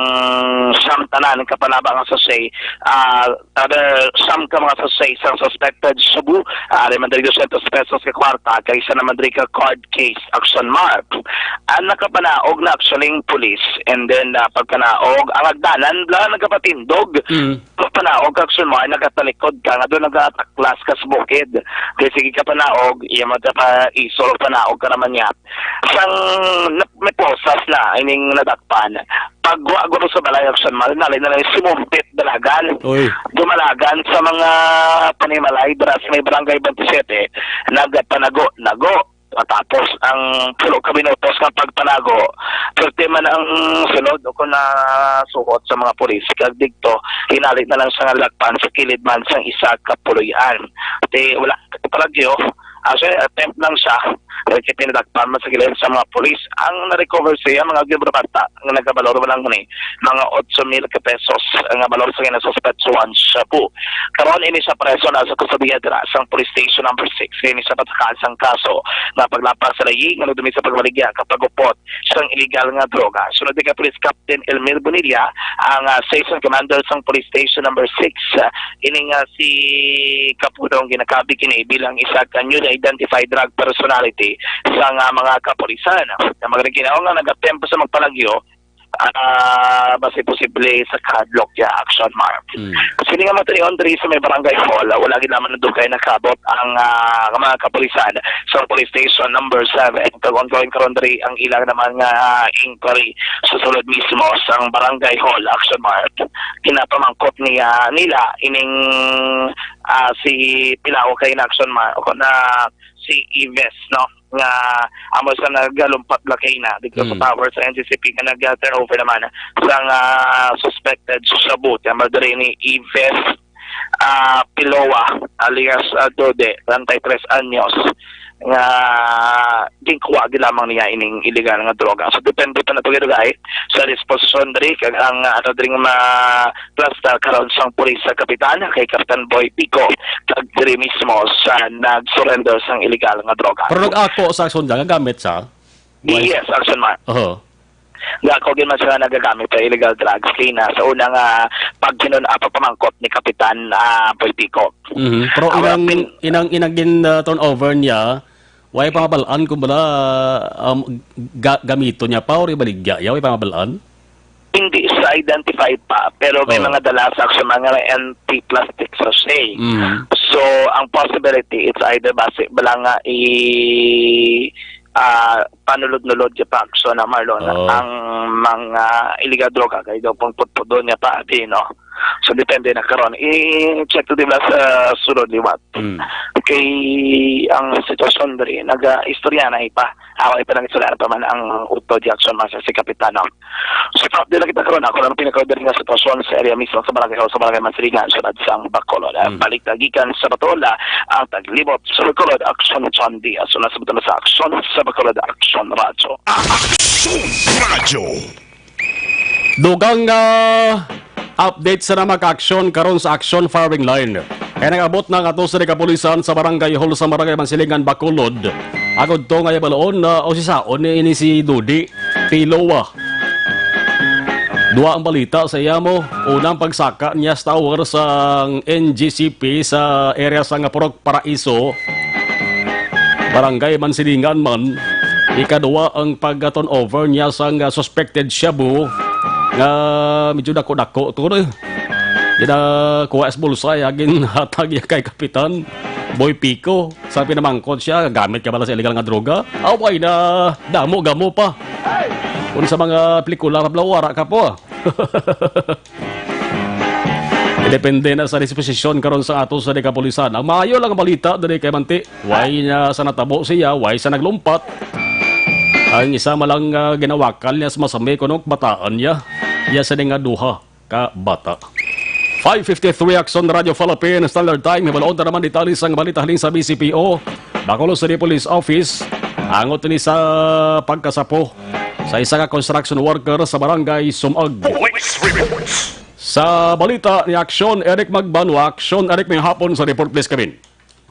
siyam tanan ka panaba nga sachet, ah, other siyam ka mga sachet sang suspected shabu, ah, ari man diri dosyentos pesos ka kwarta, kag isa naman diri ka card case, Action Mar. Ang nakapanaog na actually ang pulis, and then, ah, pagpanaog, ang agdanan lang nagapatindog. Mm. Pagpanaog, Action Mar, nakatalikod ka nga doon nagataklas ka sa bukid. Kaya sige ka panaog, iya mo ta pa isol, panaog ka naman niya. Sang nap-, may posas na, ining nadakpan. Pagwa guro sa balay, Action Mar, nalay na lang simumpit dalagan. Oy. Dumalagan sa mga panimalay, dira sa may barangay twenty-seven, nagpanago-nago. Matapos ang pulo ka minutos nga pagpanago, perti man ang sulod o kung nasuot sa mga pulis, kag digto, hinali na lang siya nga lakpan sa kilid man sang isa ka puloy-an. Ti wala ka palagyo, actually, attempt lang siya, kay pinadakpan man sa kilid sa mga pulis. Ang na-recover siya, mga gibrabata, nga nagabalor man lang ni mga otso mil ka pesos nga balor sa ginasuspetsuhan shabu. Karon, ini siya preso na sa kustodiya dira sang Police Station Number Six. Ini sa patakaan sang kaso nga paglapas sa layi nga nagdumi sa pagbaligya ka pag-upot sang illegal nga droga. Sunod ni ka Police Captain Elmir Bonilla, ang, ah, Station Commander sang Police Station Number Six, ah, ini nga si Kapudong ginakabi kini bilang isa ka newly identified drug personality sa nga mga kapulisan. Ang mga ginawa nga nagatempo sa magpalagyo, Ah, basi posible sa kahadlok ya, Action Mar. Mm. Sini nga mga twenty-three sa may barangay hall, ah, wala gid lamang nadugay nakabot ang, ah, mga kapulisan sa police station number seven. Kag ongoing karon diri ang ilang naman nga, ah, inquiry sa sulod mismo sang barangay hall, Action Mar. Ginapamangkot niya, nila ining, ah, si Pilaw kay na Action Mar, o na si Ives, no? Nga amo sa nagalumpat la kay na dito sa Mm. tower sa N G C P nga nag-turnover naman sang, ah, suspected shabu, nga diri ni Ives, ah, Piloa alias, ah, Dode, treinta y tres anyos, nga ginkuha gid lamang niya ining illegal nga droga. So, depende pa na to, dugay sa disposisyon diri kag ang, ah, ano diri nga ma-, plastar karon sang pulis sa kapitan kay Kapitan Boy Pico kag diri mismo sa nag-surrender sang illegal nga droga. Pero nag-ako sa Action dyan, gagamit sa? Yes, Action Mar. Oho. Nag-ako gid man sila nagagamit sa illegal drugs kay na sa una nga pagkinun-, ah, pagpamangkot ni Kapitan, ah, Boy Pico. Mhm. Pero Ang inang, pin- inang, inang gin, ah, turnover niya, way pa mabalaan kung bala, um, ga-, gamito niya pa or ibaligya niya, way pa mabalaan? Hindi sa identify pa, pero may Oh. mga dala sa Action Mar nga may empty plastic sachet. Mm. So, ang possibility, it's either basi bala nga i-, ah, panulod-nulod ya pa Action Mar, Marlon, Oh. ang mga illegal droga kay daw pang putpudon niya pa, di, no? So, depende na karon. I-check to, di ba, sa sulod liwat. Mm. Kay ang sitwasyon diri, naga-istorya na ipa. Ako, ipanangistorya pa man ang utod ya Action Mar sa si Kapitano. So, ito, di na kita karon. Ako lang pinakaw diri nga sitwasyon sa area mismo sa barangay hall, sa barangay Mansilingan, sa Badsang Bacolod. Ah, Mm. balik na gikan sa Bacolod, ah, ang taglibot sa Bacolod, Action John Diaz. So, nasa Bacolod sa Action, sa Bacolod, Action Radyo. Action Radyo. Dugang, ah, update sa mga aksyon karon sa action firing line. Kaya nag-abot na nga to sa kapulisan sa barangay hall sa barangay Mansilingan, Bacolod. Agod to nga ibalon na o si Saon ni ini si Dudi Pilowa. Dua ang balita sa iya mo. Unang pagsaka niya sa tower sa N G C P sa area sa nga Purok Paraiso, Barangay Mansilingan man. Ikaduwa ang pag-turn over niya sang, ah, suspected shabu nga medyo dako-dako to, eh. Ginakuha sa bulsa, ya, ginhatag niya kay Kapitan Boy Pico. Sa pinamangkot siya, gamit ka bala sa illegal nga droga? Away na, damo gamo pa. Kung sa mga pelikula, wala ka po, ah. Depende na sa disposisyon karon sa ato sa dikapulisan. Ang maayo lang balita diri kay Manti, way na sa natabo siya, way sa naglumpat. Ang isa man lang, ah, ginawakan niya sa masami kuno bataan niya. Iya sa nga duha ka bata. Five fifty-three Action Radio Philippine Standard Time. Hibaloon ta naman detalye sang balita halin sa B C P O, Bacolod City Police Office. Angot ni sa pagkasapo sa isa ka construction worker sa barangay Sumag. Police reports. Sa balita ni Action Eric Magbanwa, Action Eric, may hapon sa report, please, Kevin.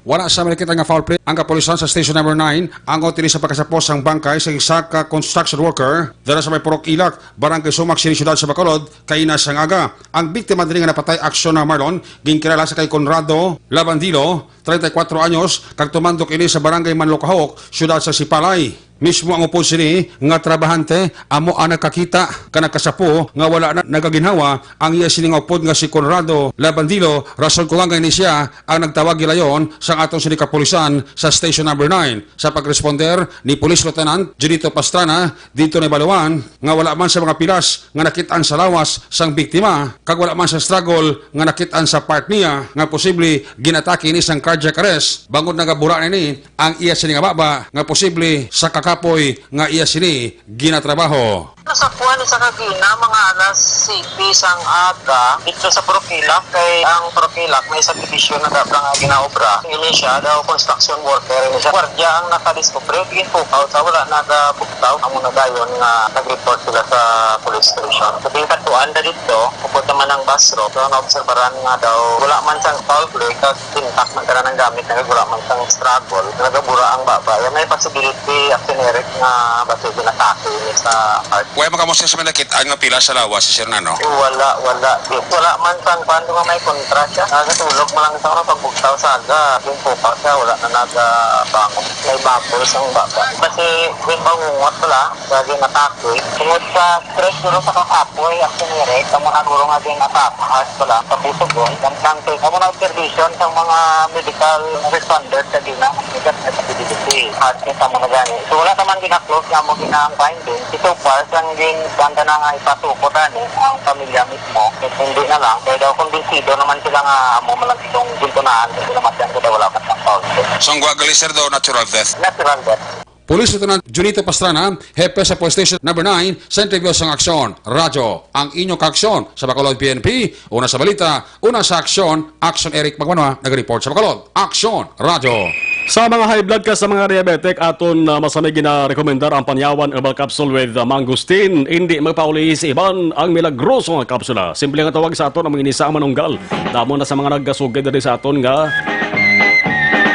Wala sa nakita nga foul play ang kapulisan sa Station Number Nine, angot ini sa pagkasapos sang bangkay sa isa ka construction worker dala sa may Purok Ilak, Barangay Sumac, Sini, Siyudad sa Bacolod, kaina sang aga. Ang biktima diri nga napatay, Action na Marlon, ginkilala sa kay Conrado Labandilo, treinta y cuatro anyos, kag tumandok ini sa Barangay Manlukahok, Siyudad sa Sipalay. Mismo ang upod sini nga trabahante amo ang nakakita ka nagkasapo nga wala na nagaginhawa ang iya sini nga upod nga si Conrado Labandilo, rason kung angay ni siya ang nagtawag gilayon sang aton sini kapulisan sa Station Number Nine. Sa pagresponder ni Police Lieutenant Junito Pastrana, dito na ibaluan nga wala man sa mga pilas nga nakit-an sa lawas sang biktima, kag wala man sa struggle nga nakit-an sa part niya nga posible ginatake ini sang cardiac arrest, bangod nagabura na ini ang iya sini nga baba nga posible sa kakapoy nga iya sini ginatrabaho. Sa kuwan sa kagina, mga alas siyete sang aga, dito sa Purok Ilak, kay ang Purok Ilak may subdivision na dapat nga ginaobra. Ini siya daw construction worker. Ini siya. Gwardiya ang nakadiskubre, ginpukaw sa wala nagabugtaw. Amo na dayon nga nag-report sila sa police station. Sa tingkatuan na dito, upod naman ang bathroom. So, naobserbaran nga daw wala man sang foul play, kag intact man tanan ang gamit, nagagura man sang struggle, nagabura ang baba. Yan may possibility, Action Eric, nga basi ginatake ini sa heart. Way man kamo, sir, sa may nakit-an nga pila sa lawas, sir, na, no? Wala, wala. Di, wala man sang kuwan nga may kontra siya. Nagatulog man lang sa, ano, pagbugtaw sa aga. Yung pukaw siya, wala na nagabangon. May bubbles ang baba. Kasi, yung bangungot wala, lagi natake. Tungod sa stress, siguro sa kakapoy, ang sinire, sa mga guro nga din natake. As ko lang, sa Busugon, ang tangke, ang mga observation sa mga medical responders sa Dina, medical responsibility. At yung sa mga gani. So, wala naman gina-close nga mo ginang finding. So far, sang gin-, banda na nga ipasuko tani ang pamilya mismo, kung hindi na lang, kaya daw kumbinsido naman sila nga amo man lang itong gintunaan, kasi naman dyan ko daw wala pa siyang foul. So, ang gwa gali, sir, daw natural death? Natural death. Police Lieutenant Junito Pastrana, hepe sa Police Station Number Nine, sa interview sang Aksyon Radyo. Ang inyo kaaksyon sa Bacolod P N P, una sa balita, una sa aksyon, Aksyon Eric Magbanwa, nag-report sa Bacolod. Aksyon Radyo. Sa mga high blood ka, sa mga diabetic, aton, ah, masami ginarekomendar ang Panyawan Herbal Capsule with, ah, Mangosteen. Indi magpauli sa iban ang milagroso nga kapsula. Simple nga tawag sa aton ang mga inisa ang manunggal. Damo na sa mga nagasugid diri sa aton nga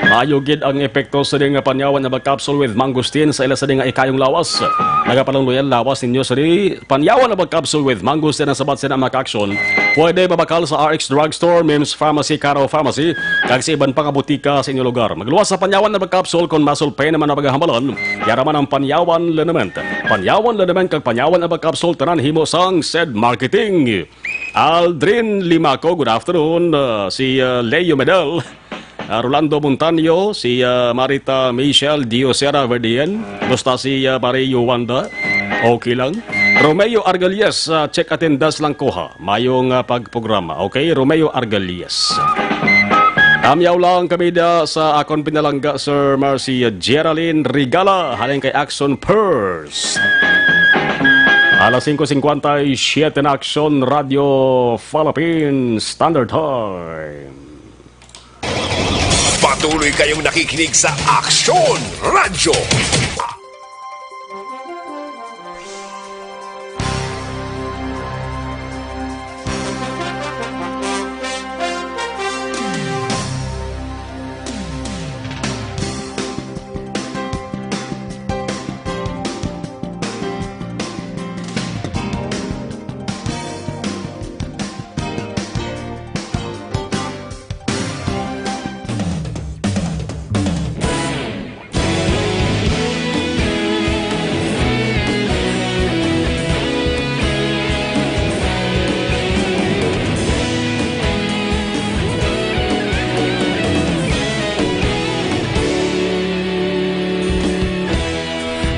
maayo gid ang epekto sa ding Panyawan Herbal Capsule with Mangosteen sa ila sa ding nga ikayong lawas. Nagapanulungan lawas ninyo sa di Panyawan Herbal Capsule with Mangosteen ang sabat sina mga aksyon. Pwede mabakal sa R X Drugstore, Mims Pharmacy, Caro Pharmacy, kag sa iban pa nga butika sa inyo lugar. Magluwas sa Panyawan Herbal Capsule kon muscle pain naman ang paghahambalan. Yara man ang Panyawan Liniment. Panyawan Liniment kag Panyawan Herbal Capsule, tanan himo sang Sed Marketing. Aldrin Limaco, good afternoon. Uh, si, uh, Leo Medel. Ah, Rolando Montaño, si, ah, Marita Michelle Diosera Verdian. Kumusta si, ah, Pare Wanda? Okay lang. Romeo Argalies, ah, check attendance lang ko, ha. Mayong, ah, pagprograma. Okay, Romeo Argalies. Kamyaw lang kami da sa akon pinalangga, Sir Marcy Geraldine Regala, halin kay Action Purse. Alas singko singkwenta y siyete na, Action Radio Philippines Standard Time. Patuloy kayong nakikinig sa Aksyon Radyo.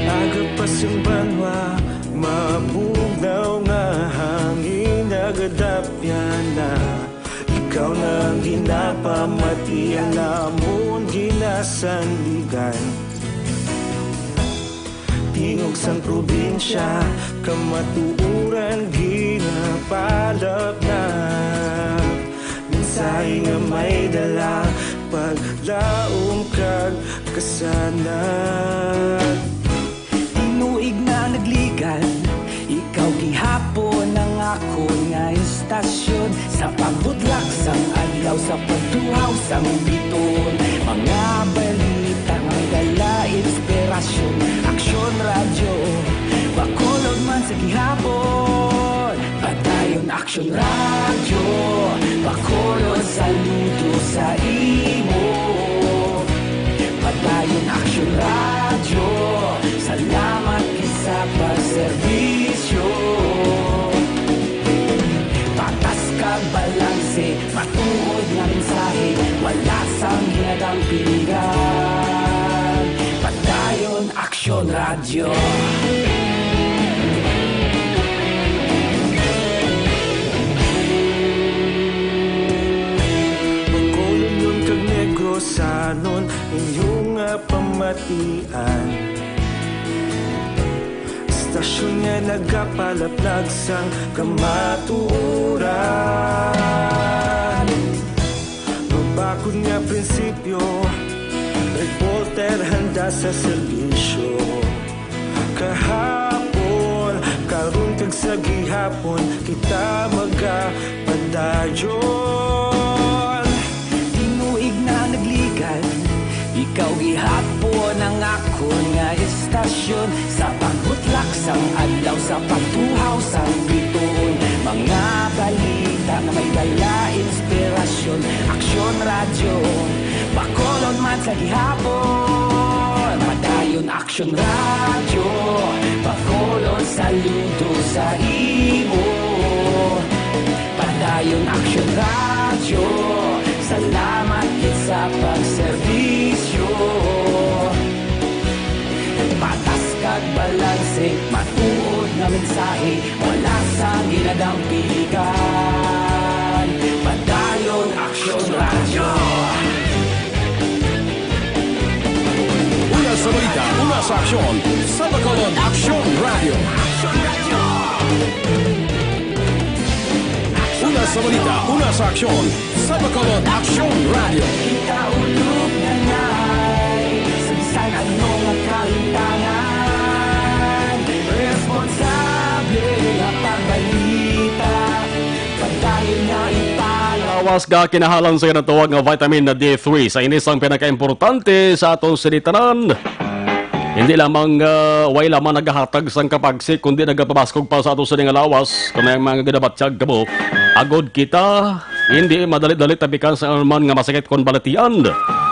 Aga pa sang banwa, mabugnaw nga hangin nagadapyan na. Ikaw na ang ginapamati, ang amon ginasandigan. Tingog sang probinsya, kamatuoran ginapalapnap. Mensahe nga may dala, paglaom kag kasanag. Tinuig na nagligan, ikaw gihapon ang akon nga istasyon. Sa pagbutlak sang adlaw, sa pagtuhaw sang biton, mga balita nga dala inspirasyon. Aksyon Radyo, Bacolod man sa gihapon. Padayon Aksyon Radyo, Bacolod, saludo sa imo. Padayon Aksyon Radyo, salamat gid sa pagserbisyo. Patas kag balanse, matuod nga mensahe, wala sang ginadampingan. Padayon Aksyon Radyo. Bacolod kag Negrosanon, inyo nga pamatian. Istasyon nga nagapalaplag sang kamatuoran. Mabakod nga prinsipyo, reporter handa sa serbisyo. Kahapon, karon kag sa gihapon, kita magapadayon. Tinuig na nagligan, Ikaw gihapon ang akon nga estasyon, sa pagbutlak sang adlaw, sa pagtuhaw sang bituon. Mga balita nga may dala inspirasyon. Aksyon Radyo, Bacolod man sa gihapon. Padayon Aksyon Radyo, Bacolod, saludo sa imo. Padayon Aksyon Radyo, salamat gid sa pagserbisyo. Patas kag balanse, matuod nga mensahe, wala sang ginadampigan. Padayon Aksyon Radyo. Una sa balita, una sa aksyon, sa Bacolod Aksyon Radyo. Una sa balita, una sa aksyon, sa Bacolod Aksyon Radyo. Kita ulog na ngay, sa bisan ano nga kahintangan, responsable nga pagbalita, padayon nga ipala. Lawas nga kinahanglan sa ginatawag nga vitamin D three. Sa ini sang pinakaimportante sa aton sinitanan. Hindi lamang, ah, way lamang nagahatag sang kapagsik, kundi nagapabaskog pa sa ato sini nga lawas. Kung may mga ginabatyag kamo, agod kita, hindi madali-dali tapikan sa anuman nga masakit kon balatian.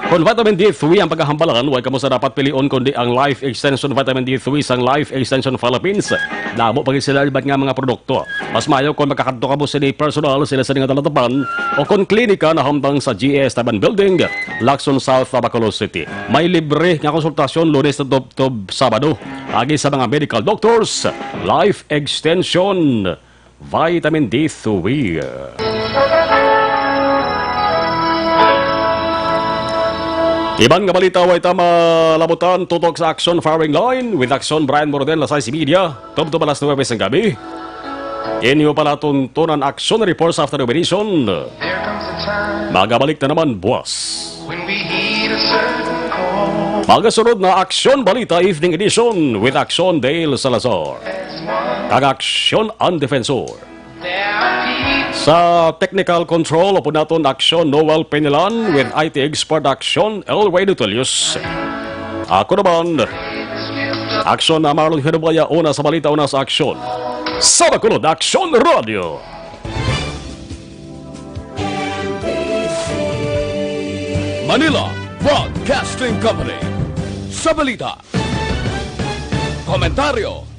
Kon vitamin D three ang pagkahambalan, way kamo sa dapat pilion kundi ang Life Extension Vitamin D three sang Life Extension Philippines. Damo pa gid sila iban nga mga produkto. Mas maayo kon makakadto kamo sini personal, sila sa nga talatapan, o kon klinika na hamtang sa G S Taban Building, Lacson South, Bacolod City. May libre nga konsultasyon Lunes tubtob Sabado agi sa mga medical doctors. Life Extension, Vitamin D three. Iban nga balita, way ta malabutan, tutok sa Aksyon Firing Line with Aksyon Brian Mordel, Lasay si Media, tubtob alas nuwebe sang gabi. Inyo palatuntunan Aksyon Report sa Afternoon Edition. There comes a time Magabalik na naman buwas. When we heed a certain call. Magasunod na Aksyon Balita Evening Edition with Aksyon Dale Salazar. As one, kag Aksyon Ang Defensor. There are people. Sa technical control, upod naton Aksyon Noel Penilan with I T expert Aksyon Elway Dutilius. Ako naman, Aksyon na Marlon Hinubaya, una sa balita, una sa aksyon. Sa Bacolod, Aksyon Radyo. Manila Broadcasting Company. Sa balita, komentaryo,